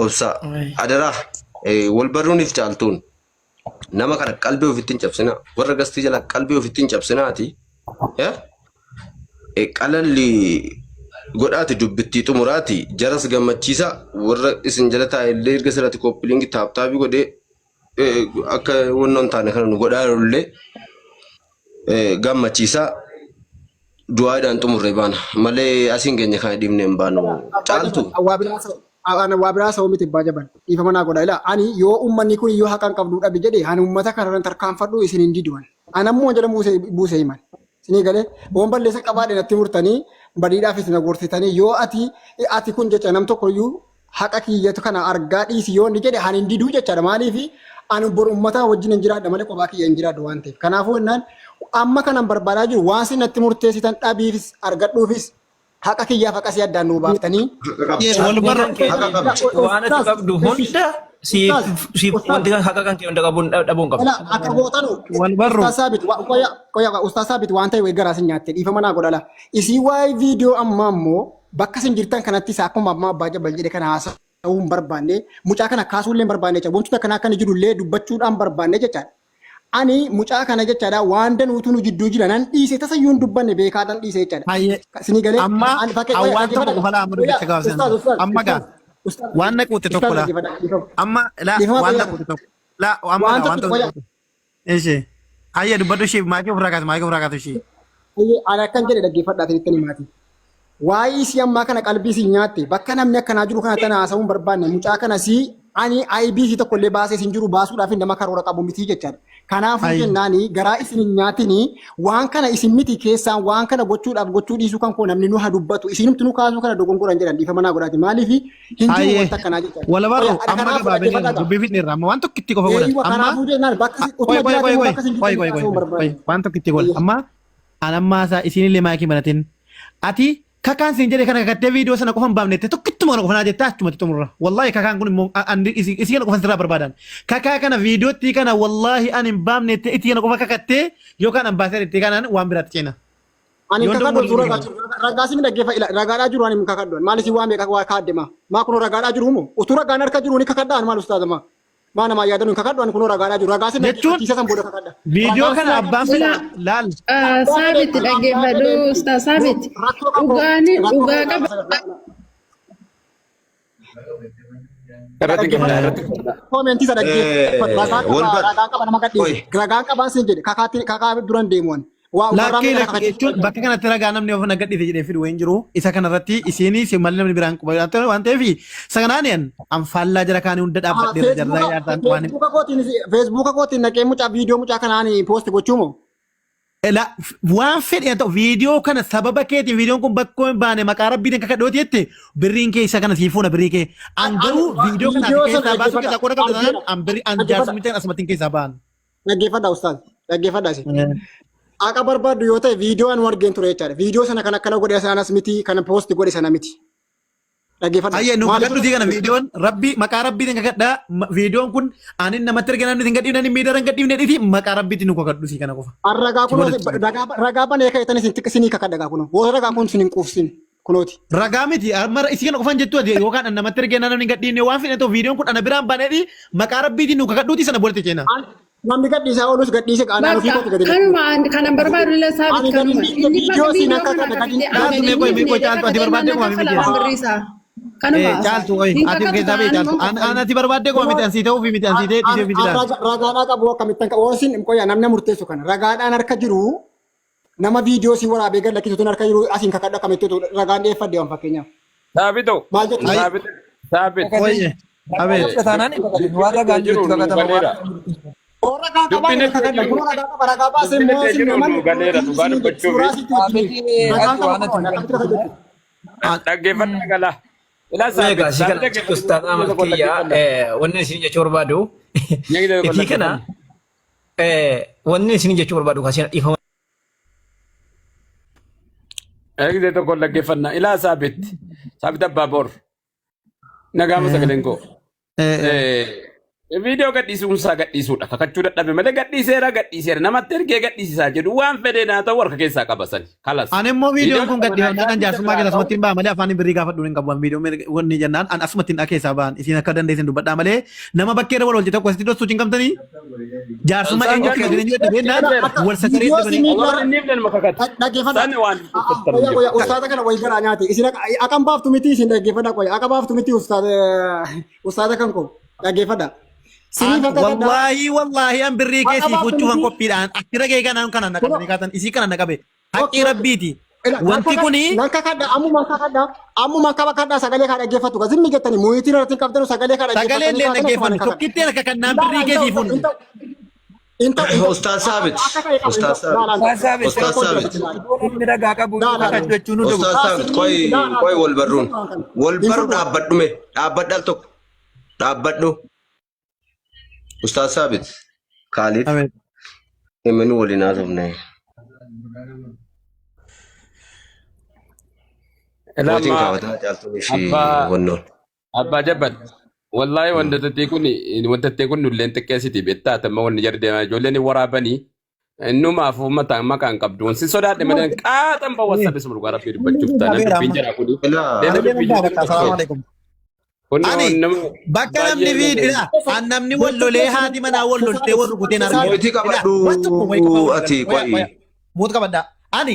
[SPEAKER 5] obsa adaraa wal barruuniif caaltuun nama kana qalbii ofitti hin cabsinaa warra gastii jala qalbii ofitti hin cabsinaati qalalli godhaati dubbittii xumuraati jaras gammachiisa warra isin jala taa'e illee erga sirratti koppiliingi taaptaabii godhee akka wannoon taane kana nu godhaa illee gammachiisa du'aadhaan xumurree baana malee asiin keenya kana dhiibnee hin baanu caaltu.
[SPEAKER 1] Waa biraa sa'uu miti abbaa jabal dhiifama naa godha ilaa ani yoo uummanni kun yoo haqan qabdu dhabi jedhe ani uummata kanarran tarkaanfadhu isin hin diduwan ani ammoo jala buuse himan isinii galee waan balleessa qabaadhe natti murtanii badiidhaaf isin agorsitanii yoo ati ati kun jecha nam tokko iyyuu haqa kiyyatu kana argaa dhiisi yoo inni jedhe ani hin diduu jechaadha. Maaliif ani bor uummataa wajjin hin jiraadha malee kophaa kiyya hin jiraadhu waan ta'eef. Kanaafuu jennaan amma kanan barbaadaa jiru waan isin natti murteessitan dhabiifis argadhuufis haqa kiyyaaf haqa si addaan nuu baaftanii.
[SPEAKER 5] Haqa qabdi.
[SPEAKER 8] Wal barra
[SPEAKER 5] Haqa qabdi.
[SPEAKER 8] waan ati qabdu hunda siif siif wanti kan haqa kan kee hunda qabuun dhabuun qabdu.
[SPEAKER 1] Ala akka gootanu
[SPEAKER 4] Wal barru.
[SPEAKER 1] Ustaaz Saabit qoya qoya Ustaaz Saabit waan ta'e wayii garaa sin nyaatte dhiifama naa godhala. Isii waa'ee viidiyoo ammaa immoo Bakka isin jirtan kanattis akkuma ammaa Abbaa Jabal jedhe kana haasa'uu hin barbaanne, mucaa kana kaasuu illee hin barbaanne jecha. Wantoota akkanaa akka inni jiru illee dubbachuudhaan barbaanne jechaadha. Ani mucaa kana jechaadha waan danuutu nu jidduu jira nan dhiise tasayyuu hin dubbanne beekaadhaan dhiise jechaadha.
[SPEAKER 4] Hayyee.
[SPEAKER 1] Isinii galee
[SPEAKER 4] Amma
[SPEAKER 1] ani fakkee
[SPEAKER 4] an
[SPEAKER 1] qoya
[SPEAKER 4] waan tokko
[SPEAKER 1] dhaggeeffadha.
[SPEAKER 4] qofa laa amma
[SPEAKER 1] Qoya
[SPEAKER 4] dubbicha gaafsan.
[SPEAKER 1] ustaaz ustaaz
[SPEAKER 4] Amma gaa
[SPEAKER 1] ustaaz ustaaz
[SPEAKER 4] waan na quutte
[SPEAKER 1] ustaaz
[SPEAKER 4] tokko laa.
[SPEAKER 1] dhaggeeffadha dhiifama.
[SPEAKER 4] Amma laa
[SPEAKER 1] Dhiifama
[SPEAKER 4] waan
[SPEAKER 1] qoya
[SPEAKER 4] na quutte tokko. Laa amma
[SPEAKER 1] waan
[SPEAKER 4] laa waan
[SPEAKER 1] tokko
[SPEAKER 4] tokko
[SPEAKER 1] qoya
[SPEAKER 4] na quutte. Ishee. Hayyee dubbadhu ishee maayikii ofirraa kaasi maayikii ofirraa kaasi ishee.
[SPEAKER 1] Hayyee ani akkan jedhe dhaggeeffadhaa isinitti himaati. Waa'ee isii ammaa kana qalbii isin nyaatte bakka namni akkanaa jiru kana tana haasa'uu hin barbaanne mucaa kana sii ani IBC tokko illee baasee isin jiru baasuudhaaf nama karoora qabu miti jechaadha. Kanaafuu
[SPEAKER 4] Hayyee.
[SPEAKER 1] jennaani garaa isin hin nyaatini waan kana isin miti keessaan waan kana gochuudhaaf gochuu dhiisuu kan koo namni nu haa dubbatu isinumti nu kaasuu kana dogongoran jedhan dhiifama naa godhaati maaliif hin jiru
[SPEAKER 4] Hayyee.
[SPEAKER 1] wanta akkanaa jechaadha.
[SPEAKER 4] Wal barru
[SPEAKER 1] Qoya
[SPEAKER 4] amma
[SPEAKER 1] kanaafuu
[SPEAKER 4] gabaabineen
[SPEAKER 1] dhaggeeffadhaa
[SPEAKER 4] dubbii fixneerra amma waan tokkitti qofa godhan
[SPEAKER 1] Eeyyuma
[SPEAKER 4] amma
[SPEAKER 1] kanaafuu jennaan bakka
[SPEAKER 4] qoy
[SPEAKER 1] utuma
[SPEAKER 4] qoy qoy
[SPEAKER 1] jiraate immoo
[SPEAKER 4] qoy
[SPEAKER 1] bakka isin
[SPEAKER 4] qoy
[SPEAKER 1] jirtanii
[SPEAKER 4] qoy qoy
[SPEAKER 1] haasa'uu hin
[SPEAKER 4] qoy
[SPEAKER 1] barbaanne.
[SPEAKER 4] waan tokkitti godhan
[SPEAKER 1] Eeyyee.
[SPEAKER 4] amma an amma isaa isinillee maayikii banatin ati kakaan siin jedhe kana kakattee viidiyoo sana qofa hin baafne jette tokkittuma kana qofa naa jettee achumatti xumurra wallaahi kakaan kun immoo isii kana qofa sirraa barbaadan kakaa kana viidiyootti kana wallaahi an hin baafne jettee itti kana qofa kakattee yookaan an baasee jettee kanaan waan biraatti ceena.
[SPEAKER 1] Ani
[SPEAKER 4] Yoon
[SPEAKER 1] kakadhu
[SPEAKER 4] dogoggorre
[SPEAKER 1] suuraa
[SPEAKER 4] hin
[SPEAKER 1] jiru. Ragaa sin dhaggeeffa ila ragaadhaa jiru ani hin kakadhu. Maal isin waa meeqa waa kaadde maa? Maa kunoo ragaadhaa jiru moo? Utuu ragaan harka jiru ni kakadha ani maal ustaaza maa? Maa namaa yaadanu hin kakadhu ani kunoo ragaadhaa jiru. Ragaa sin
[SPEAKER 4] Jechuun
[SPEAKER 1] dhaggeeffachiisa san booda kakadha.
[SPEAKER 4] viidiyoo
[SPEAKER 1] Ragaan
[SPEAKER 4] kana
[SPEAKER 1] sin
[SPEAKER 4] abbaan
[SPEAKER 2] Sila
[SPEAKER 4] fedhe laal.
[SPEAKER 1] abbaa fedhe
[SPEAKER 2] Saabit
[SPEAKER 1] abbaa
[SPEAKER 2] dhaggeeffadhu
[SPEAKER 1] fedhe
[SPEAKER 2] ustaaz Saabit
[SPEAKER 1] rakkoo qabu
[SPEAKER 2] dhugaani
[SPEAKER 1] rakkoo
[SPEAKER 2] dhugaa
[SPEAKER 1] qabu
[SPEAKER 2] qaba.
[SPEAKER 3] Irratti hin qabdaa irratti hin qabdaa.
[SPEAKER 1] Koomentii isa dhaggeeffadhu. Ragaa
[SPEAKER 5] Wal
[SPEAKER 1] qaba
[SPEAKER 5] bar.
[SPEAKER 1] ragaa qaba nama
[SPEAKER 5] Qoy.
[SPEAKER 1] gadhiise. Ragaan qabaan sin jedhe kakaatti kakaa duran deemu ani. Waa warraa
[SPEAKER 4] Lakkii
[SPEAKER 1] meeqa
[SPEAKER 4] lakkii jechuun
[SPEAKER 1] kakachiisu.
[SPEAKER 4] bakka kanatti ragaa namni of na gadhiise jedhee fidu hin jiru. Isa kanarratti isiin si malee namni biraan quba waan ta'eef isa kanaan an faallaa jara kaanii hunda dhaabbadheera jarraa yaadaan waan
[SPEAKER 1] Feesbuuka kootiin feesbuuka kootiin naqee mucaa viidiyoo mucaa kanaan poosti gochuu moo?
[SPEAKER 4] La, waan fedhe haa ta'u viidiyoo kana sababa keetiin viidiyoon kun bakkoo hin baane maqaa rabbiitiin kakadhu yoo jette birriin kee isa kana sii fuuna birrii kee. An garuu viidiyoo kana ati
[SPEAKER 1] Viidiyoo sana
[SPEAKER 4] keessaa baasuu
[SPEAKER 1] dhaggeeffadha.
[SPEAKER 4] keessaa qooda qabda taanaan
[SPEAKER 1] Argeera.
[SPEAKER 4] an birrii an
[SPEAKER 1] Dhaggeeffadha.
[SPEAKER 4] jaarsumichaan asumattiin keessaa ba'an.
[SPEAKER 1] Dhaggeeffadha ustaaz. Dhaggeeffadha isin. Haqa barbaaddu yoo ta'e viidiyoo anu argeen ture jechaadha. Viidiyoo sana kan akkana godhe sanas miti kan poosti godhe sana miti. Dhaggeeffadhu.
[SPEAKER 4] Ayyee nu
[SPEAKER 1] Maaliif
[SPEAKER 4] kakadhu sii kana viidiyoon rabbii maqaa rabbiitiin kakadhaa viidiyoon kun anin namatti erga namni hin gadhiifne ani miidhaa hin gadhiifne dhiti maqaa rabbiitiin nu kakadhu sii kana qofa.
[SPEAKER 1] An ragaa
[SPEAKER 4] Si
[SPEAKER 1] kunoo
[SPEAKER 4] walitti
[SPEAKER 1] ragaa ragaa banee ka'etan isin xiqqi sinii kakadha gaa kunoo. Yoo ragaa kun sin hin quufsin kunooti.
[SPEAKER 4] Ragaa miti amma isii kana qofan jettu ati yookaan an namatti ergee namni hin gadhiifne waan fedhe ta'u viidiyoon kun ana biraan baneedhi maqaa rabbiitiin nu kakadhuuti sana booda ceena.
[SPEAKER 1] Namni gadhiisaa oolus gadhiise anaan ofii
[SPEAKER 2] Bakka
[SPEAKER 1] kooti gadi
[SPEAKER 2] kanuma
[SPEAKER 1] lakkifne.
[SPEAKER 2] kanan barbaadu illee
[SPEAKER 1] Ani
[SPEAKER 2] saabit
[SPEAKER 1] gadi
[SPEAKER 2] kanuma.
[SPEAKER 1] dhiifne
[SPEAKER 2] Inni
[SPEAKER 1] viidiyoo
[SPEAKER 2] bakka
[SPEAKER 1] siin
[SPEAKER 2] viidiyoo
[SPEAKER 1] akka
[SPEAKER 2] kana
[SPEAKER 1] kana gadi
[SPEAKER 2] kakatee
[SPEAKER 4] Caaltu
[SPEAKER 2] an gadi
[SPEAKER 4] mee qoy mee
[SPEAKER 2] dhiifne
[SPEAKER 4] qoy
[SPEAKER 2] jedhee
[SPEAKER 4] caaltu ati
[SPEAKER 2] kakatee
[SPEAKER 4] barbaaddee
[SPEAKER 2] nan
[SPEAKER 4] qofa miti
[SPEAKER 2] kaffala waan birrii isaa. Kanuma
[SPEAKER 4] Eh
[SPEAKER 2] haasaa.
[SPEAKER 4] caaltu qoy
[SPEAKER 2] Hin
[SPEAKER 4] ati
[SPEAKER 2] kakatu
[SPEAKER 4] keessaa bee
[SPEAKER 2] taanaan
[SPEAKER 4] caaltu
[SPEAKER 2] immoo
[SPEAKER 4] an
[SPEAKER 2] kaffala.
[SPEAKER 4] ati barbaaddee qofa miti an sii ta'uufi miti an sii ta'ee dhiisee miti laata.
[SPEAKER 1] Ragaadhaa qabu akkamittan qabu oolsin qoya namni murteessu kana ragaadhaan harka jiru nama viidiyoo si waraabee gad lakkisuutu harka jiru asiin kakadhu akkamitti ragaan dhiyeeffadhe waan fakkeenyaaf.
[SPEAKER 3] Saabito.
[SPEAKER 1] Maal jettu?
[SPEAKER 4] Ay
[SPEAKER 3] Saabit. Saabit.
[SPEAKER 4] qoy
[SPEAKER 7] Ragaa
[SPEAKER 4] abeet.
[SPEAKER 7] qabda taanaan hin kakatin. Waan
[SPEAKER 3] Dubbiin
[SPEAKER 7] ragaan
[SPEAKER 3] iddoo
[SPEAKER 7] jirutti
[SPEAKER 3] jiru nuu
[SPEAKER 7] kakatama waan
[SPEAKER 3] galeera.
[SPEAKER 7] ragaan jirutti.
[SPEAKER 1] Oo ragaa qabaa
[SPEAKER 3] Dubbiin
[SPEAKER 1] hin
[SPEAKER 3] iddoo
[SPEAKER 1] kakadha
[SPEAKER 3] jiru.
[SPEAKER 1] kunoo ragaa qaba ragaa baasee
[SPEAKER 3] Dubbiin
[SPEAKER 1] immoo
[SPEAKER 3] iddoo
[SPEAKER 1] sin
[SPEAKER 3] jiru
[SPEAKER 1] naman
[SPEAKER 3] nuu galeera dhugaa dubbachuufi.
[SPEAKER 1] suuraa sitti wajjin
[SPEAKER 7] Saabiti
[SPEAKER 1] ragaan
[SPEAKER 7] ati
[SPEAKER 1] qaba
[SPEAKER 7] waan ati
[SPEAKER 1] kunoo
[SPEAKER 7] hin
[SPEAKER 1] akkamitti kakadhu?
[SPEAKER 3] Dhaggeeffadhaa gala. Ilaa
[SPEAKER 8] Egaa
[SPEAKER 3] saabit.
[SPEAKER 8] isii
[SPEAKER 3] Saabit
[SPEAKER 8] kana
[SPEAKER 3] dhaggeeffadhu.
[SPEAKER 8] ustaaz
[SPEAKER 3] Tokko
[SPEAKER 8] Ahmad kiyya
[SPEAKER 3] dhaggeeffanna.
[SPEAKER 8] wanni isin jechuu barbaadu
[SPEAKER 3] Nyaanyi tokko
[SPEAKER 8] itii kana
[SPEAKER 3] dhaggeeffanna.
[SPEAKER 8] wanni isin jechuu barbaadu kaasina dhiifama
[SPEAKER 3] Eegdee tokko dhaggeeffanna. Ilaa saabit. Saabit abbaa boor. Nagaama sagaleen koo. Viidiyoo gadhiisuun isaa gadhiisuudha. Kakachuu dadhabe malee gadhiiseera gadhiiseera. Namatti ergee gadhiisisaa jedhu waan fedhe naa ta'u harka keessaa qaba sani. Kalas.
[SPEAKER 4] Ani immoo viidiyoon
[SPEAKER 3] Viidiyoon
[SPEAKER 4] kun gadhiifamnaan an
[SPEAKER 3] isa
[SPEAKER 4] jaarsummaa
[SPEAKER 3] biraa
[SPEAKER 4] keessa
[SPEAKER 3] ta'u
[SPEAKER 4] asumatti hin ba'a malee afaan birrii gaafadhuun hin qabu. An viidiyoo wanni jennaan an asumatti hin keessaa ba'an isin akka dandeessan dubbadhaa malee nama bakkee irra wal oolche tokko asitti dhoksuu hin qabdanii jaarsummaa
[SPEAKER 3] Isaan
[SPEAKER 4] eenyutti
[SPEAKER 3] gadhiisu.
[SPEAKER 4] gadhiisanii jedhe beennaan wal sakaree
[SPEAKER 1] Viidiyoo si
[SPEAKER 4] dhabanii.
[SPEAKER 1] miidiyaa
[SPEAKER 3] Warri inni ilma kakatu.
[SPEAKER 1] dhaggeeffadha.
[SPEAKER 3] Sani waan dubbatan
[SPEAKER 1] Qoya
[SPEAKER 3] jiru.
[SPEAKER 1] qoya ustaaza kana wayi garaa nyaate isin akam baaftu miti isin dhaggeeffadha qoya akka baaftu miti ustaaza ustaaza kan koo dhaggeeffadha. Siniif akka gaddaa
[SPEAKER 4] Wallaahi wallaahi an birrii
[SPEAKER 1] akka
[SPEAKER 4] kee sii
[SPEAKER 1] baaftu
[SPEAKER 4] fuchuufan
[SPEAKER 1] miti
[SPEAKER 4] qophiidhaan achirra kee kanaan kanaan na
[SPEAKER 1] kunoo
[SPEAKER 4] qabanii kaatan isii kana na qabe haqqii
[SPEAKER 1] okay okay.
[SPEAKER 4] rabbiiti. Wanti kuni
[SPEAKER 1] Nan kakadha ammuma kakadha ammuma kakadha sagalee kaa dhaggeeffattu ka zimmi jettanii muyitiin irratti hin qabdanu sagalee kaa
[SPEAKER 4] sagalee
[SPEAKER 1] dhaggeeffattanii
[SPEAKER 4] illee
[SPEAKER 1] kaatanii
[SPEAKER 4] dhaggeeffannu
[SPEAKER 1] asumaan kakadha.
[SPEAKER 4] tokkittiin akka kannaan
[SPEAKER 1] Laa
[SPEAKER 4] birrii
[SPEAKER 1] laa
[SPEAKER 4] kee
[SPEAKER 1] hin
[SPEAKER 4] sii
[SPEAKER 1] ta'u
[SPEAKER 4] funnu.
[SPEAKER 1] hin ta'u hin ta'u hin ta'u
[SPEAKER 5] Ustaaz
[SPEAKER 1] akka
[SPEAKER 5] Saabit,
[SPEAKER 1] akka ta'e qaba hin
[SPEAKER 5] Ustaaz
[SPEAKER 1] ta'u laa
[SPEAKER 5] Saabit,
[SPEAKER 1] laa hin
[SPEAKER 7] Ustaaz
[SPEAKER 1] ta'u
[SPEAKER 7] Saabit
[SPEAKER 5] Ustaaz
[SPEAKER 1] akka koo
[SPEAKER 5] Saabit,
[SPEAKER 1] jira laa
[SPEAKER 7] yoo namni ragaa qabu
[SPEAKER 1] laa laa
[SPEAKER 7] kakachuu jechuun nu
[SPEAKER 5] Ustaaz
[SPEAKER 7] dogoggora.
[SPEAKER 5] Saabit, qoy
[SPEAKER 1] laa laa
[SPEAKER 5] qoy wal barruun. Wal
[SPEAKER 1] hin
[SPEAKER 5] barru
[SPEAKER 1] fudhu
[SPEAKER 5] dhaabbadhu mee dhaabbadhu al tokko dhaabbadhu. Ustaaz Saabit, Kaalid,
[SPEAKER 4] Ameen.
[SPEAKER 5] imini waliin haasofne.
[SPEAKER 3] Ilaa
[SPEAKER 5] Mootiin
[SPEAKER 3] amma
[SPEAKER 5] kaafataa caaltuun ishii
[SPEAKER 3] abbaa
[SPEAKER 5] wannoon.
[SPEAKER 3] abbaa jabbal. Wallaahi wanta tattee kun wanta tattee kun nulleen xiqqeessiti beektaa tamma wanni jarri deemaa ijoolleen hin waraabanii innumaaf uummata maqaan qabdu. Si sodaadhe malee qaaxan bawwa sabis dhugaa rabbii dubbachuuf taanaan
[SPEAKER 4] Abeera
[SPEAKER 3] dubbiin
[SPEAKER 4] amma.
[SPEAKER 3] jara kuni.
[SPEAKER 5] Ilaa
[SPEAKER 3] Deemee
[SPEAKER 4] Arabeen
[SPEAKER 3] dubbii
[SPEAKER 4] hin
[SPEAKER 3] jiru
[SPEAKER 4] baafata. Salaamu alaikum.
[SPEAKER 3] Kun
[SPEAKER 4] Ani
[SPEAKER 3] nama
[SPEAKER 4] bakka namni
[SPEAKER 3] baay'ee
[SPEAKER 4] viidiyoo an namni wal lolee haati manaa wal loltee wal rukuteen argeera.
[SPEAKER 5] mootii
[SPEAKER 4] Ilaa
[SPEAKER 5] qabadhu
[SPEAKER 4] waan tokko wayii qofaa wal
[SPEAKER 5] ati
[SPEAKER 4] galan. Qoya
[SPEAKER 5] qoy.
[SPEAKER 4] qoya muut qabadhaa. Ani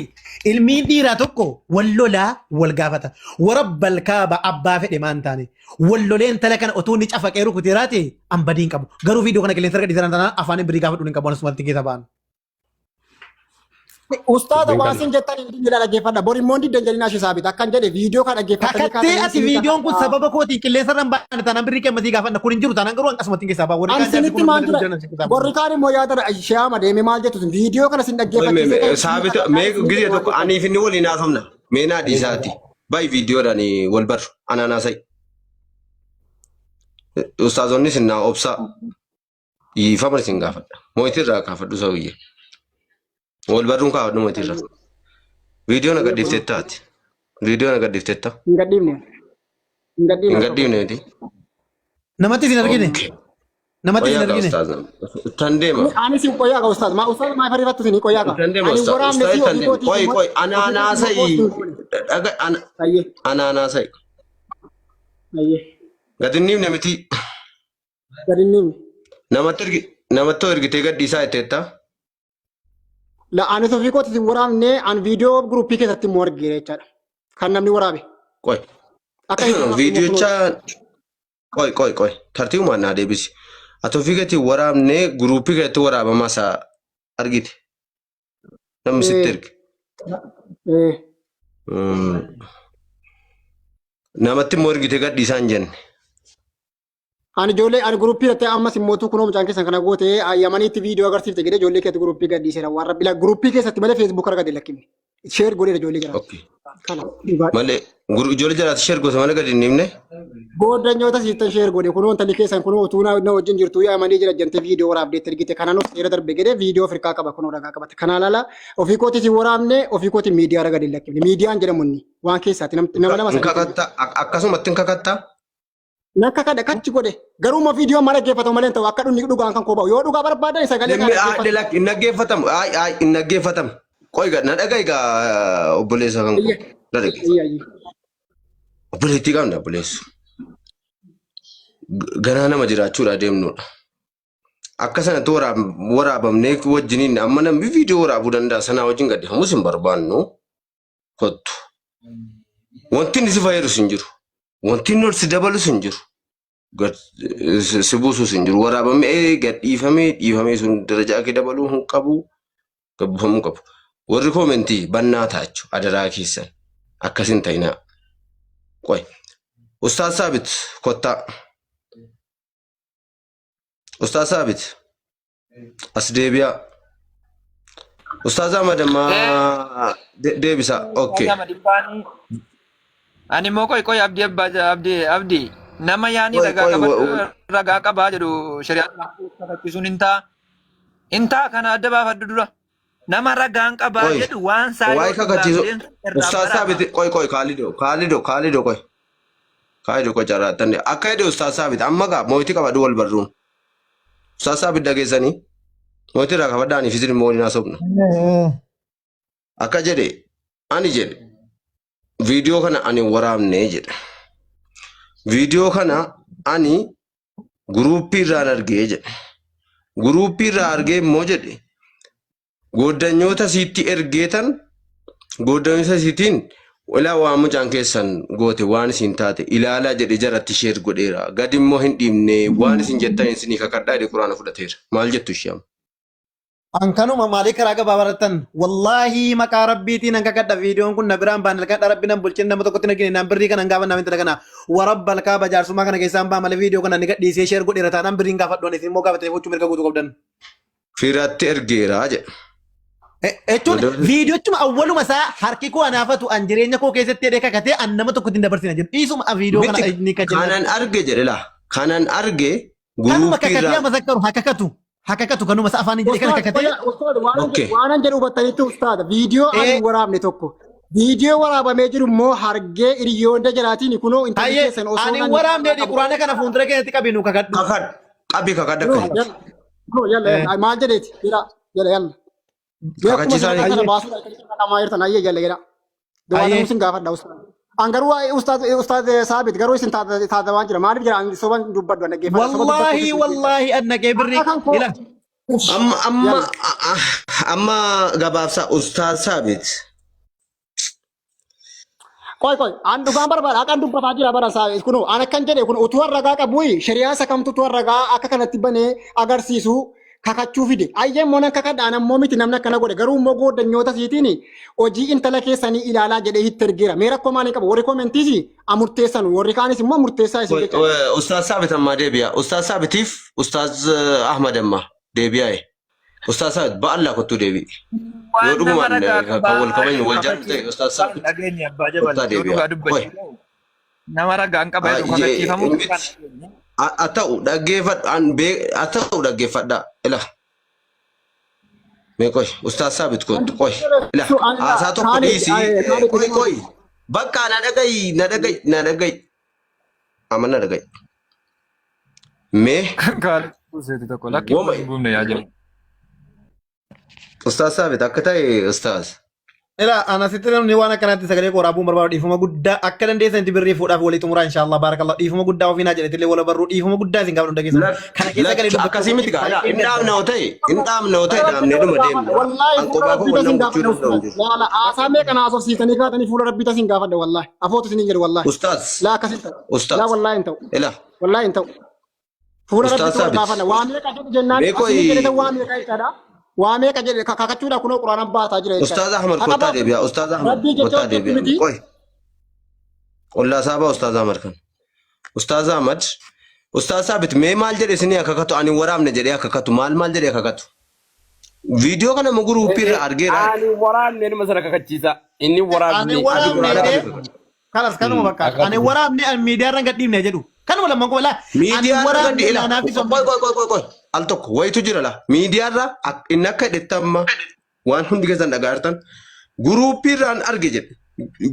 [SPEAKER 4] ilmiin dhiiraa tokko wal lolaa wal gaafata. Warabbal kaaba abbaa fedhe maan taane. Wal lolee intala kana otoo inni cafaqee rukutee raate an badii hin qabu. Garuu viidiyoo kana qilleensa arga dhiisan tanaan afaan birrii gaafadhuun hin qabu. Anasumatti keessa ba'an.
[SPEAKER 1] Ustaaza
[SPEAKER 3] dubbiin
[SPEAKER 1] waan
[SPEAKER 3] kana.
[SPEAKER 1] isin jettan hin dinne dhaggeeffadha. Bor immoo hin diddan jedhinaa ishee saabita. Akkan jedhe viidiyoo kan dhaggeeffattanii
[SPEAKER 4] Kakattee
[SPEAKER 1] kaatanii
[SPEAKER 4] ati
[SPEAKER 1] isinii
[SPEAKER 4] viidiyoon kun
[SPEAKER 1] kakadha.
[SPEAKER 4] sababa kootiin qilleensa irra hin baane taanaan birrii kee ammasii gaafanna kun hin jiru taanaan garuu asumatti keessaa ba'a. Warri
[SPEAKER 1] Ani
[SPEAKER 4] kaan jaarsi
[SPEAKER 1] isinitti
[SPEAKER 4] kun
[SPEAKER 1] maal
[SPEAKER 4] ummata
[SPEAKER 1] jira?
[SPEAKER 4] hojjetan si keessaa
[SPEAKER 1] Borri
[SPEAKER 4] ba'a.
[SPEAKER 1] kaan immoo yaada sheama deeme maal jettu isin viidiyoo kana isin
[SPEAKER 5] Qoy mee
[SPEAKER 1] dhaggeeffachiisee
[SPEAKER 5] mee
[SPEAKER 1] kan isinii
[SPEAKER 5] Saabit
[SPEAKER 1] kakadhaa
[SPEAKER 5] mee
[SPEAKER 1] isinii
[SPEAKER 5] gizee
[SPEAKER 1] jedhe maal
[SPEAKER 5] tokko
[SPEAKER 1] jettan?
[SPEAKER 5] aniif inni waliin haasofna. Mee naa dhiisaati. Bay viidiyoodhaan wal barru anaan haasa'i. Ustaazonni isin naa obsaa. Dhiifama isin gaafadha. Mootii irraa kaafadhu sawiyye. Wal barruun kaafadhu mootii irraa. Viidiyoo na gadhiiftetta ati. Viidiyoo na gadhiiftetta.
[SPEAKER 1] Hin gadhiifne. Hin gadhiifne
[SPEAKER 5] Hin
[SPEAKER 1] tokko.
[SPEAKER 5] gadhiifne miti.
[SPEAKER 4] Namatti isin argine.
[SPEAKER 5] Okay.
[SPEAKER 4] Namatti isin
[SPEAKER 5] Qoyyaa gaa
[SPEAKER 4] argine.
[SPEAKER 5] ustaaz. Tan deema.
[SPEAKER 1] Ani isin qoyyaa gaa ustaaz. Maa ustaaz maa fariifattu isin qoyyaa gaa.
[SPEAKER 5] Tan deema
[SPEAKER 1] Ani
[SPEAKER 5] ustaaz.
[SPEAKER 1] waraabne
[SPEAKER 5] Ustaaz
[SPEAKER 1] si
[SPEAKER 5] tan
[SPEAKER 1] ofii
[SPEAKER 5] deema.
[SPEAKER 1] kootii
[SPEAKER 5] Qoy
[SPEAKER 1] immoo
[SPEAKER 5] qoy
[SPEAKER 1] ofii
[SPEAKER 5] anaan
[SPEAKER 1] kootii immoo
[SPEAKER 5] haasa'i.
[SPEAKER 1] poostii hin goone.
[SPEAKER 5] Dhaga
[SPEAKER 1] Ayyee.
[SPEAKER 5] anaan haasa'i.
[SPEAKER 1] Ayyee.
[SPEAKER 5] Gadi hin dhiifne miti.
[SPEAKER 1] Gadi hin dhiifne.
[SPEAKER 5] Namatti ergi namatti hoo ergitee gadhiisaa jetteetta.
[SPEAKER 1] La anis ofii kootii isin waraabne an viidiyoo guruppii keessatti immoo argeera jechaadha. Kan namni waraabe.
[SPEAKER 5] Qoy.
[SPEAKER 1] Akka hin waraabne immoo
[SPEAKER 5] Viidiyocha
[SPEAKER 1] kunooti.
[SPEAKER 5] qoy qoy qoy tartiibumaan naa deebisi. Ati ofii keetii waraabnee guruupii keessatti waraabamaa isaa argite. Namni sitti
[SPEAKER 1] Ee,
[SPEAKER 5] erge.
[SPEAKER 1] ee.
[SPEAKER 5] Namatti immoo ergitee gadhiisaa hin jenne.
[SPEAKER 1] Ani ijoollee ani guruppii irratti ammas immoo kunoo mucaan keessan kana goote Yamaniitti viidiyoo agarsiifte jedhee ijoollee keetti guruppii gadhiiseera. Waan rabbi laa guruppii keessatti malee feesbuuk irra gadi lakkifne. Sheer godheera ijoollee jiraatti.
[SPEAKER 5] Okay.
[SPEAKER 1] Kana dhugaadha.
[SPEAKER 5] Malee ijoollee jalaatti sheer gosa malee gadi hin dhiifne.
[SPEAKER 1] Gooddanyoota siittan sheer godhe kunoo intalli keessan kunoo utuu na wajjin jirtuu yaamanii jira jantee viidiyoo waraabdeetti ergite kanaan of seera darbe jedhee viidiyoo Afrikaa qaba kunoo ragaa qabate. Kanaan ala ofii kootii si waraabne ofii kootii miidiyaa raga hin lakkifne miidiyaan jedhamu inni waan keessaati nama lama
[SPEAKER 5] Hin
[SPEAKER 1] sadii ta'e.
[SPEAKER 5] kakatta akkasumatti hin kakatta.
[SPEAKER 1] Nakka kadha kachi godhe garuu immoo viidiyoo amma dhaggeeffatamu malee hin ta'u akka dhunni dhugaan kan koo ba'u yoo dhugaa barbaadan sagalee kana
[SPEAKER 5] Namni
[SPEAKER 1] dhaggeeffatu.
[SPEAKER 5] lakki hin dhaggeeffatamu. Ay ay hin dhaggeeffatamu. Qoy na dhaga'i gaa obboleessa kan koo.
[SPEAKER 1] Iyya
[SPEAKER 5] Na dhaga'i.
[SPEAKER 1] iyya iyya.
[SPEAKER 5] Obboleettii qabna obboleessu. Ganaa nama jiraachuudha deemnudha. Akka sanatti waraabamnee wajjiniin amma namni viidiyoo waraabuu danda'a sanaa wajjin gadhiifamus hin barbaannu kottu. Wanti inni si fayyadus hin jiru. Wanti inni ol si dabalus hin jiru. Si buusus hin jiru. Waraabamee gadhiifamee dhiifamee sun darajaa kee dabaluu hin qabu. Gabbifamuu qabu. Warri koomentii bannaa ta'a adaraa keessan. Akkas hin ta'inaa. Qoy. Ustaaz Saabit kottaa. Ustaaz Saabit as deebi'aa. Ustaaz Ahmad ammaa deebisa. Okay.
[SPEAKER 7] Ustaaz Ahmad hin baanii. Ani immoo qoy qoy abdii abbaa abdii abdii nama yaani
[SPEAKER 5] Qoy
[SPEAKER 7] ragaa
[SPEAKER 5] qoy
[SPEAKER 7] qaba ragaa qabaa jedhu shari'aan kakachiisuun hin ta'a. Hin ta'a kana adda baafadhu dura. Nama ragaan qabaa
[SPEAKER 5] Qoy
[SPEAKER 7] jedhu waan isaa yoo
[SPEAKER 5] waa'ee
[SPEAKER 7] dhugaaf
[SPEAKER 5] kakachiisu
[SPEAKER 7] deemtu irraa
[SPEAKER 5] Ustaaz
[SPEAKER 7] barama.
[SPEAKER 5] Saabit qoy qoy Kaalido Kaalido Kaalido qoy Kaalido qoy carraattan akka jedhe Ustaaz Saabit amma gaa mootii qabadhu wal barruun Ustaaz Saabit dhageessanii mootii irraa qabadhaa ani fisin immoo waliin haasofna akka jedhe ani jedhe viidiyoo kana ani hin waraabne jedhe viidiyoo kana ani guruuppii irraan argee jedhe guruuppii irraa argee immoo jedhe Gooddanyoota isiitti ergeetan gooddanyoota isiitiin ilaa waan mucaan keessan goote waan isin taate ilaalaa jedhe jaratti sheer godheera. Gad immoo hin dhiibne waan isin jettan isinii kakadhaa jedhe quraana fudhateera. Maal jettu ishee amma?
[SPEAKER 4] An kanuma maalii karaa gabaabaa irrattan wallaahi maqaa rabbiitiin an kakadha viidiyoon kun na biraan baan halkadha rabbi nan bulchin nama tokkotti hin argine naan birrii kana hin gaafa naaf intala kana warabba halkaa bajaarsummaa kana keessaan baa malee viidiyoo kana ni gadhiisee sheer godheera taanaan birriin gaafadhu ani isin immoo gaafatanii fuuchuu mirga guutuu qabdan.
[SPEAKER 5] Firatti ergeera jedha.
[SPEAKER 4] Jechuun
[SPEAKER 5] Godoo-
[SPEAKER 4] viidiyochuma awwaluma isaa harki koo anaafatu an jireenya koo keessatti jedhee kakatee an nama tokkotti hin dabarsina jedhu. Dhiisuma viidiyoo kana
[SPEAKER 5] Miti
[SPEAKER 4] ni kajenna.
[SPEAKER 5] kanan arge jedhe laa. Kanan arge
[SPEAKER 4] Kanuma
[SPEAKER 5] guruuppii
[SPEAKER 4] kakatee
[SPEAKER 5] irraa.
[SPEAKER 4] amma zakkaru haa kakatu. Haa kakatu kanuma isaa afaan hin jedhe kana
[SPEAKER 1] Ustaad,
[SPEAKER 4] kakatee.
[SPEAKER 1] qoya, ustaad, waanan
[SPEAKER 5] Okay.
[SPEAKER 1] jedhu waanan jedhu hubattanitti ustaad, viidiyoo ani
[SPEAKER 4] Ee
[SPEAKER 1] waraabne tokko. Viidiyoo waraabamee jiru immoo hargee hiriyoota jalaatiin kunoo intalli
[SPEAKER 4] hayyee
[SPEAKER 1] keessan osoo
[SPEAKER 4] ani
[SPEAKER 1] nan
[SPEAKER 4] waraabne jedhi quraana kana fuuldura keenyatti qabi nu kakadhu.
[SPEAKER 5] Kakad. Qabi kakad
[SPEAKER 1] Kunoo,
[SPEAKER 5] akka
[SPEAKER 1] yalla, kunoo, yalla,
[SPEAKER 4] Ee
[SPEAKER 1] yalla, maal jedheeti? Jedha, jedha, yalla. Mee akkuma
[SPEAKER 5] Kakachiisaa
[SPEAKER 1] sadarkaa kana
[SPEAKER 4] hayyee
[SPEAKER 1] baasuudha kan isin dhaqamaa jirtan hayyee jalla jedha. Du'aa
[SPEAKER 4] hayyee.
[SPEAKER 1] ta'uun sin gaafadha ustaaz. An garuu waa'ee ustaaz ustaaz Saabit garuu isin taatawaan jira. Maaliif jira ani soban dubbadhu an dhaggeeffadha. Soba
[SPEAKER 4] Wallaahi
[SPEAKER 1] dubbachuufis hin beekan.
[SPEAKER 4] wallaahi an naqee birrii
[SPEAKER 1] Akka kan koo
[SPEAKER 4] ila
[SPEAKER 5] Amma amma
[SPEAKER 1] yalla.
[SPEAKER 5] amma gabaabsaa Ustaaz Saabit.
[SPEAKER 1] Qoy qoy an dhugaan barbaada haqan dubbataa jira bara isaa kunoo an akkan jedhe kun utuu ragaa qabuyi shari'aa isa kamtu utuu ragaa akka kanatti banee agarsiisu kakachuu fide ayyee immoo nan kakadha an ammoo miti namni akkana godhe garuu immoo gooddanyoota isiitiin hojii intala keessanii ilaalaa jedhee itti ergeera mee rakkoo maalii qabu warri koomentiis amurteessan warri kaanis immoo murteessaa isin jecha
[SPEAKER 5] Ustaaz Saabit ammaa deebi'a. Ustaaz Saabitiif Ustaaz Ahmad ammaa deebi'aa. Ustaaz Saabit ba'allaa kottuu deebi'i. Yoo
[SPEAKER 7] Waan nama
[SPEAKER 5] dhugumaan
[SPEAKER 7] ragaa
[SPEAKER 5] kan wal
[SPEAKER 7] qabaa
[SPEAKER 5] kabajnu
[SPEAKER 7] jedhu
[SPEAKER 5] wal jaallu ta'e
[SPEAKER 7] kakachiisu
[SPEAKER 5] Ustaaz
[SPEAKER 7] waan
[SPEAKER 5] Saabit
[SPEAKER 7] dhageenye abbaa jabal
[SPEAKER 5] kottaa
[SPEAKER 7] yoo
[SPEAKER 5] deebi'a.
[SPEAKER 7] dhugaa
[SPEAKER 5] Qoy.
[SPEAKER 7] dubbachiisu nama ragaan qaba jedhu kakachiifamuu
[SPEAKER 5] Miti.
[SPEAKER 7] waan dhageenye.
[SPEAKER 5] Haa ta'u dhaggeeffadhu an bee haa ta'u dhaggeeffadhaa ila mee qoy ustaaz saabit kottu qoy ila haasaa tokko dhiisii qoy qoy bakka na dhagayi na dhagayi na dhagayi amma na dhagayi mee
[SPEAKER 7] Kaale buuseeti tokko lakki
[SPEAKER 5] woma
[SPEAKER 7] hin buufne yaa jedhu.
[SPEAKER 5] Ustaaz Saabit akka ta'e ustaaz.
[SPEAKER 4] Ila ana sitti namni waan akkanaatti sagalee koo raabuun barbaadu dhiifama guddaa akka dandeessanitti birrii fuudhaaf walii xumuraa inshaallah baarakallah dhiifama guddaa ofiin haa jedhetillee wala barruu dhiifama guddaa isin gaafadhu hunda keessan kana keessa galee
[SPEAKER 5] Lakki
[SPEAKER 4] dubbachuu
[SPEAKER 5] akkasii miti gaa
[SPEAKER 4] baay'ee
[SPEAKER 5] hin
[SPEAKER 4] gadda.
[SPEAKER 5] dhaabna yoo ta'e hin dhaabna yoo ta'e dhaabnee dhuma deemna.
[SPEAKER 1] Wallaahi
[SPEAKER 5] An
[SPEAKER 1] fuula
[SPEAKER 5] kophaa koo
[SPEAKER 1] rabbii tasin
[SPEAKER 5] wannan gochuu
[SPEAKER 1] gaafadha
[SPEAKER 5] danda'u hin
[SPEAKER 1] ustaaz.
[SPEAKER 5] jiru.
[SPEAKER 1] Yaala haasaa meeqa na haasofsiisanii kaatanii fuula rabbii tasin gaafadha wallaahi. Afootu isiniin jedhu wallaahi.
[SPEAKER 5] Ustaaz
[SPEAKER 1] Laa akkas hin ta'u. Laa
[SPEAKER 5] ustaaz
[SPEAKER 1] wallaahi hin ta'u.
[SPEAKER 5] ila
[SPEAKER 1] Wallaahi hin ta'u. Fuula
[SPEAKER 5] Ustaaz
[SPEAKER 1] rabbiitti wal
[SPEAKER 5] Saabit
[SPEAKER 1] gaafanna. Waa meeqa jedhe jennaan
[SPEAKER 5] mee
[SPEAKER 1] asinii
[SPEAKER 5] qoy
[SPEAKER 1] jedhe waa meeqa jechaadha. Waa meeqa jedhe kakachuudha kunoo quraanaan baataa jira jechaadha.
[SPEAKER 5] Ustaaz Ahmad
[SPEAKER 1] Haqa
[SPEAKER 5] kottaa
[SPEAKER 1] baatu
[SPEAKER 5] deebi'a. Ustaaz Ahmad
[SPEAKER 1] rabbii jecha
[SPEAKER 5] kottaa
[SPEAKER 1] hojjettu
[SPEAKER 5] deebi'a.
[SPEAKER 1] miti.
[SPEAKER 5] Qoy ollaa saabaa Ustaaz Ahmad kan. Ustaaz Ahmad Ustaaz Saabit mee maal jedhe isinii akka kakatu ani hin waraabne jedhee akka kakatu maal maal jedhee akka kakatu. Viidiyoo kana muguruu irraa argeera.
[SPEAKER 3] Ani waraabne nama sana kakachiisa. Inni
[SPEAKER 4] Ani
[SPEAKER 3] waraabne.
[SPEAKER 5] Ati
[SPEAKER 4] waraabne
[SPEAKER 5] quraana
[SPEAKER 4] jedhee
[SPEAKER 5] qabi kakatu.
[SPEAKER 4] Kalas kanuma bakka.
[SPEAKER 3] Akka
[SPEAKER 4] Ani waraabne ani miidiyaa irra gad dhiibne jedhu. Kanuma lamman qofa laa. Ani
[SPEAKER 5] Miidiyaa irra gadi
[SPEAKER 4] waraabne
[SPEAKER 5] ila.
[SPEAKER 4] naanaaf
[SPEAKER 5] Qoy qoy qoy qoy qoy. Al tokko wayitu jira la. Miidiyaa irra inni akka hidhetti amma waan hundi keessan dhagaa jirtan guruupii irraan arge jedhe.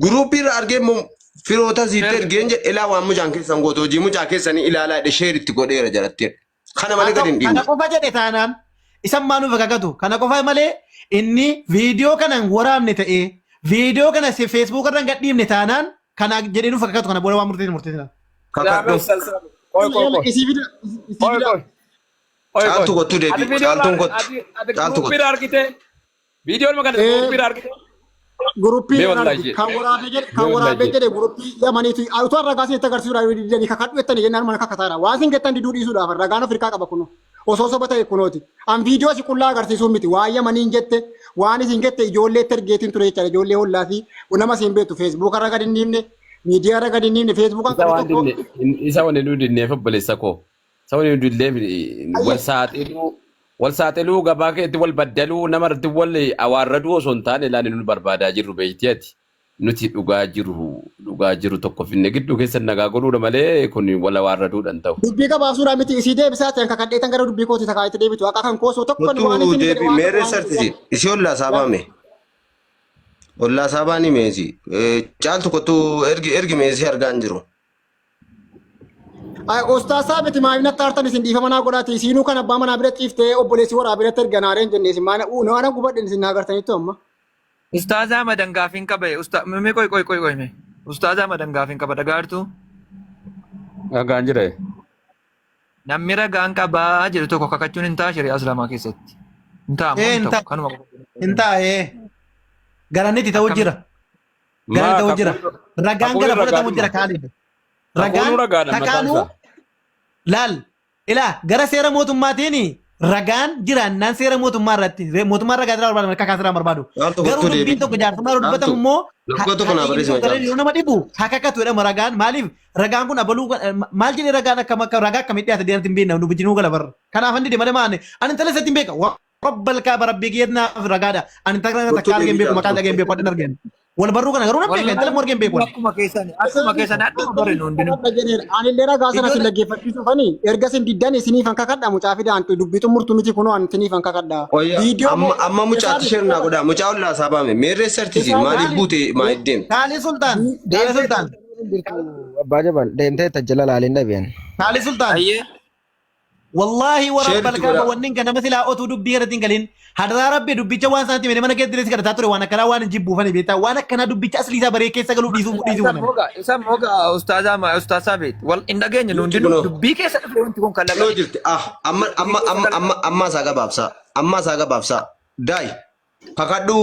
[SPEAKER 5] Guruupii irra argee immoo firoota siitti ergeen jedhe ilaa waan mucaan keessan gootu hojii mucaa keessanii ilaalaa jedhe sheer itti godheera jedhattee. Kana malee gadi hin
[SPEAKER 4] Kana
[SPEAKER 5] dhiibne.
[SPEAKER 4] qofa jedhe taanaan isan maa nuuf kakatu. Kana qofa malee inni viidiyoo kana hin waraabne ta'ee viidiyoo kana feesbuuk irra gad dhiibne taanaan kana jedhee nuuf kakatu kana booda waan murteessine murteessina.
[SPEAKER 5] Kakadhu.
[SPEAKER 7] Qoy qoy qoy.
[SPEAKER 1] Isii fida isii
[SPEAKER 7] Qoy
[SPEAKER 1] fida.
[SPEAKER 7] qoy. Qoy qoy.
[SPEAKER 5] Caaltu kottu
[SPEAKER 7] Ati
[SPEAKER 5] deebi.
[SPEAKER 7] viidiyoo
[SPEAKER 5] Caaltuun kottu.
[SPEAKER 7] ati ati
[SPEAKER 5] Caaltu
[SPEAKER 7] guruupii
[SPEAKER 5] kottu.
[SPEAKER 7] irraa argite. Viidiyoo kana guruupii irraa argite.
[SPEAKER 1] Guruppii
[SPEAKER 3] Mee
[SPEAKER 1] irraan
[SPEAKER 3] wallahi
[SPEAKER 1] arge
[SPEAKER 3] jedhe.
[SPEAKER 1] kan waraabee jedhe kan
[SPEAKER 3] Mee wallahi
[SPEAKER 1] waraabee
[SPEAKER 3] jedhe.
[SPEAKER 1] jedhe guruppii yamaniitu utuu ragaa isin itti agarsiisuudhaaf didanii kakadhu jettanii jennaan mana kakataadha. Waan isin jettan diduu dhiisuudhaaf ragaan Afrikaa qaba kunoo. Osoo soba ta'e kunooti. An viidiyoo si qullaa agarsiisuu miti. Waan yamaniin jette waan isin jette ijoolleetti ergeetiin ture jechaadha. Ijoollee hollaa fi nama isin beektu feesbuuka irra gadi hin dhiifne miidiyaa irra gadi hin dhiifne feesbuukaan
[SPEAKER 3] Isa
[SPEAKER 1] qabu
[SPEAKER 3] waan
[SPEAKER 1] tokko
[SPEAKER 3] dinne isa waan nu dinneef obboleessa koo. Isa waan nu dinneef wal saaxiluu wal saaxiluu gabaa keetti wal baddaluu nama irratti wal awaarraduu osoo hin taane ilaali nu barbaadaa jirru beektii ati. Nuti dhugaa jiru tokko finne gidduu keessa nagaa godhuudha malee kun wal awaarraduudhaan ta'u.
[SPEAKER 1] Dubbii gabaabsuudhaan miti isii deebisaa ta'an kakadheetan gara dubbii kooti takaa itti deebitu. Akka kan koosoo tokko waan
[SPEAKER 5] Kottu
[SPEAKER 1] isin jedhe
[SPEAKER 5] deebi.
[SPEAKER 1] waan
[SPEAKER 5] Meerre
[SPEAKER 1] tokko waan
[SPEAKER 5] sartisi. Isii ollaa saabaame. Ollaa saabaani meesi. Caaltu kottu ergi ergi meesii argaa hin jiru.
[SPEAKER 1] Ustaas Saabit maaliif natti aartan isin dhiifama naa godhaati isiinuu kan abbaa manaa bira ciiftee obboleessi waraa biratti erga naareen jenne isin maana uu naana gubadhe isin naa agartaniittu amma.
[SPEAKER 7] Ustaazaa Madan gaafiin qaba. Usta mee qoy qoy qoy qoy mee. Ustaazaa Madan gaafiin qaba dhagaartu.
[SPEAKER 3] Dhagaan jira.
[SPEAKER 7] Namni ragaan qabaa jedhu tokko kakachuun hin ta'a shari'aa islaamaa keessatti. Hin ta'a moo
[SPEAKER 4] Ee
[SPEAKER 7] hin
[SPEAKER 4] hin
[SPEAKER 7] ta'u
[SPEAKER 4] ta'a.
[SPEAKER 7] kanuma qofa.
[SPEAKER 4] Hin ta'a ee. Garanni itti ta'u
[SPEAKER 7] Akkamitti?
[SPEAKER 4] jira. Garanni
[SPEAKER 3] Maa
[SPEAKER 4] ta'u jira. Ragaan
[SPEAKER 3] kakuun
[SPEAKER 4] gara fudhatamu
[SPEAKER 3] ragaadhuma.
[SPEAKER 4] jira Kaalid.
[SPEAKER 3] Kakuun
[SPEAKER 4] Ragaan
[SPEAKER 3] ragaadha mataan
[SPEAKER 4] takaanuu
[SPEAKER 3] isaa.
[SPEAKER 4] laal ilaa gara seera mootummaatiin ragaan jiraannaan seera mootummaa irratti mootummaan ragaa irraa barbaadu kakaa irraa barbaadu.
[SPEAKER 5] Caaltu
[SPEAKER 4] Garuu
[SPEAKER 5] kottu
[SPEAKER 4] dubbiin
[SPEAKER 5] deebi.
[SPEAKER 4] tokko jaarsummaa yeroo
[SPEAKER 5] Caaltu
[SPEAKER 4] dubbatamu immoo
[SPEAKER 5] lakkoo tokko naa barreessi
[SPEAKER 4] tokko
[SPEAKER 5] caaltu.
[SPEAKER 4] yeroo nama dhibu hakakatu jedhama ragaan maaliif ragaan kun abaluu maal jedhee ragaan akkam akka ragaa akkamitti dhiyaate deemti hin beekna nu bijinuu gala barra. Kanaaf inni deemale maane ani intala isatti hin beeka. Rabbal kaaba rabbii kiyyaaf ragaadha. Ani intala kana
[SPEAKER 5] Kottu
[SPEAKER 4] takka argeen
[SPEAKER 5] deebi
[SPEAKER 4] beeku maqaan
[SPEAKER 5] caaltu.
[SPEAKER 4] dhageen beeku addan argeen. Wal barruu kana garuu nan beeka intala morgeen beeku.
[SPEAKER 7] Akkuma keessan adduma bare nu hundinuu.
[SPEAKER 1] Anillee ragaa sana isin
[SPEAKER 4] Ijoollee
[SPEAKER 1] dhaggeeffachiisuufani erga isin diddan isiniifan kakadha mucaa fida antu dubbii xumurtu miti kunoo ani isiniifan kakadha.
[SPEAKER 5] Qoyya
[SPEAKER 1] Viidiyoo
[SPEAKER 5] amma amma mucaatti sheer naa godhaa. Mucaa ollaa saabaame. Meerre sartisi maaliif buute maa iddeem.
[SPEAKER 4] Kaalii Sultaan Kaalii
[SPEAKER 9] Deemtee
[SPEAKER 4] Sultaan
[SPEAKER 9] jirtu abbaa jabal deemtee tajjala laalin dhabeen.
[SPEAKER 4] Kaalii Sultaan.
[SPEAKER 7] Ayyee.
[SPEAKER 4] Wallaahi
[SPEAKER 5] Sheer
[SPEAKER 4] warabba
[SPEAKER 5] itti
[SPEAKER 4] alkaaba
[SPEAKER 5] godhaa.
[SPEAKER 4] wanni kan nama silaa otuu dubbii irratti hin galin hadaraa rabbi dubbicha waan sanatti himee mana keessa kadhataa ture waan akkanaa waan hin jibbuufani beektaa waan akkanaa dubbicha aslii isaa baree keessa galuu dhiisuu dhiisuu
[SPEAKER 7] Isa
[SPEAKER 4] kana.
[SPEAKER 7] moga isa moga ustaazaa ustaaz Saabit wal hin dhageenye nu
[SPEAKER 5] Jirti
[SPEAKER 7] hundinuu
[SPEAKER 5] kunoo.
[SPEAKER 7] dubbii keessa dhufe wanti kun
[SPEAKER 5] Kunoo
[SPEAKER 7] kalaqame.
[SPEAKER 5] jirti. Ah amma amma amma amma amma isaa gabaabsaa. Amma isaa gabaabsaa. Daay. Kakadhu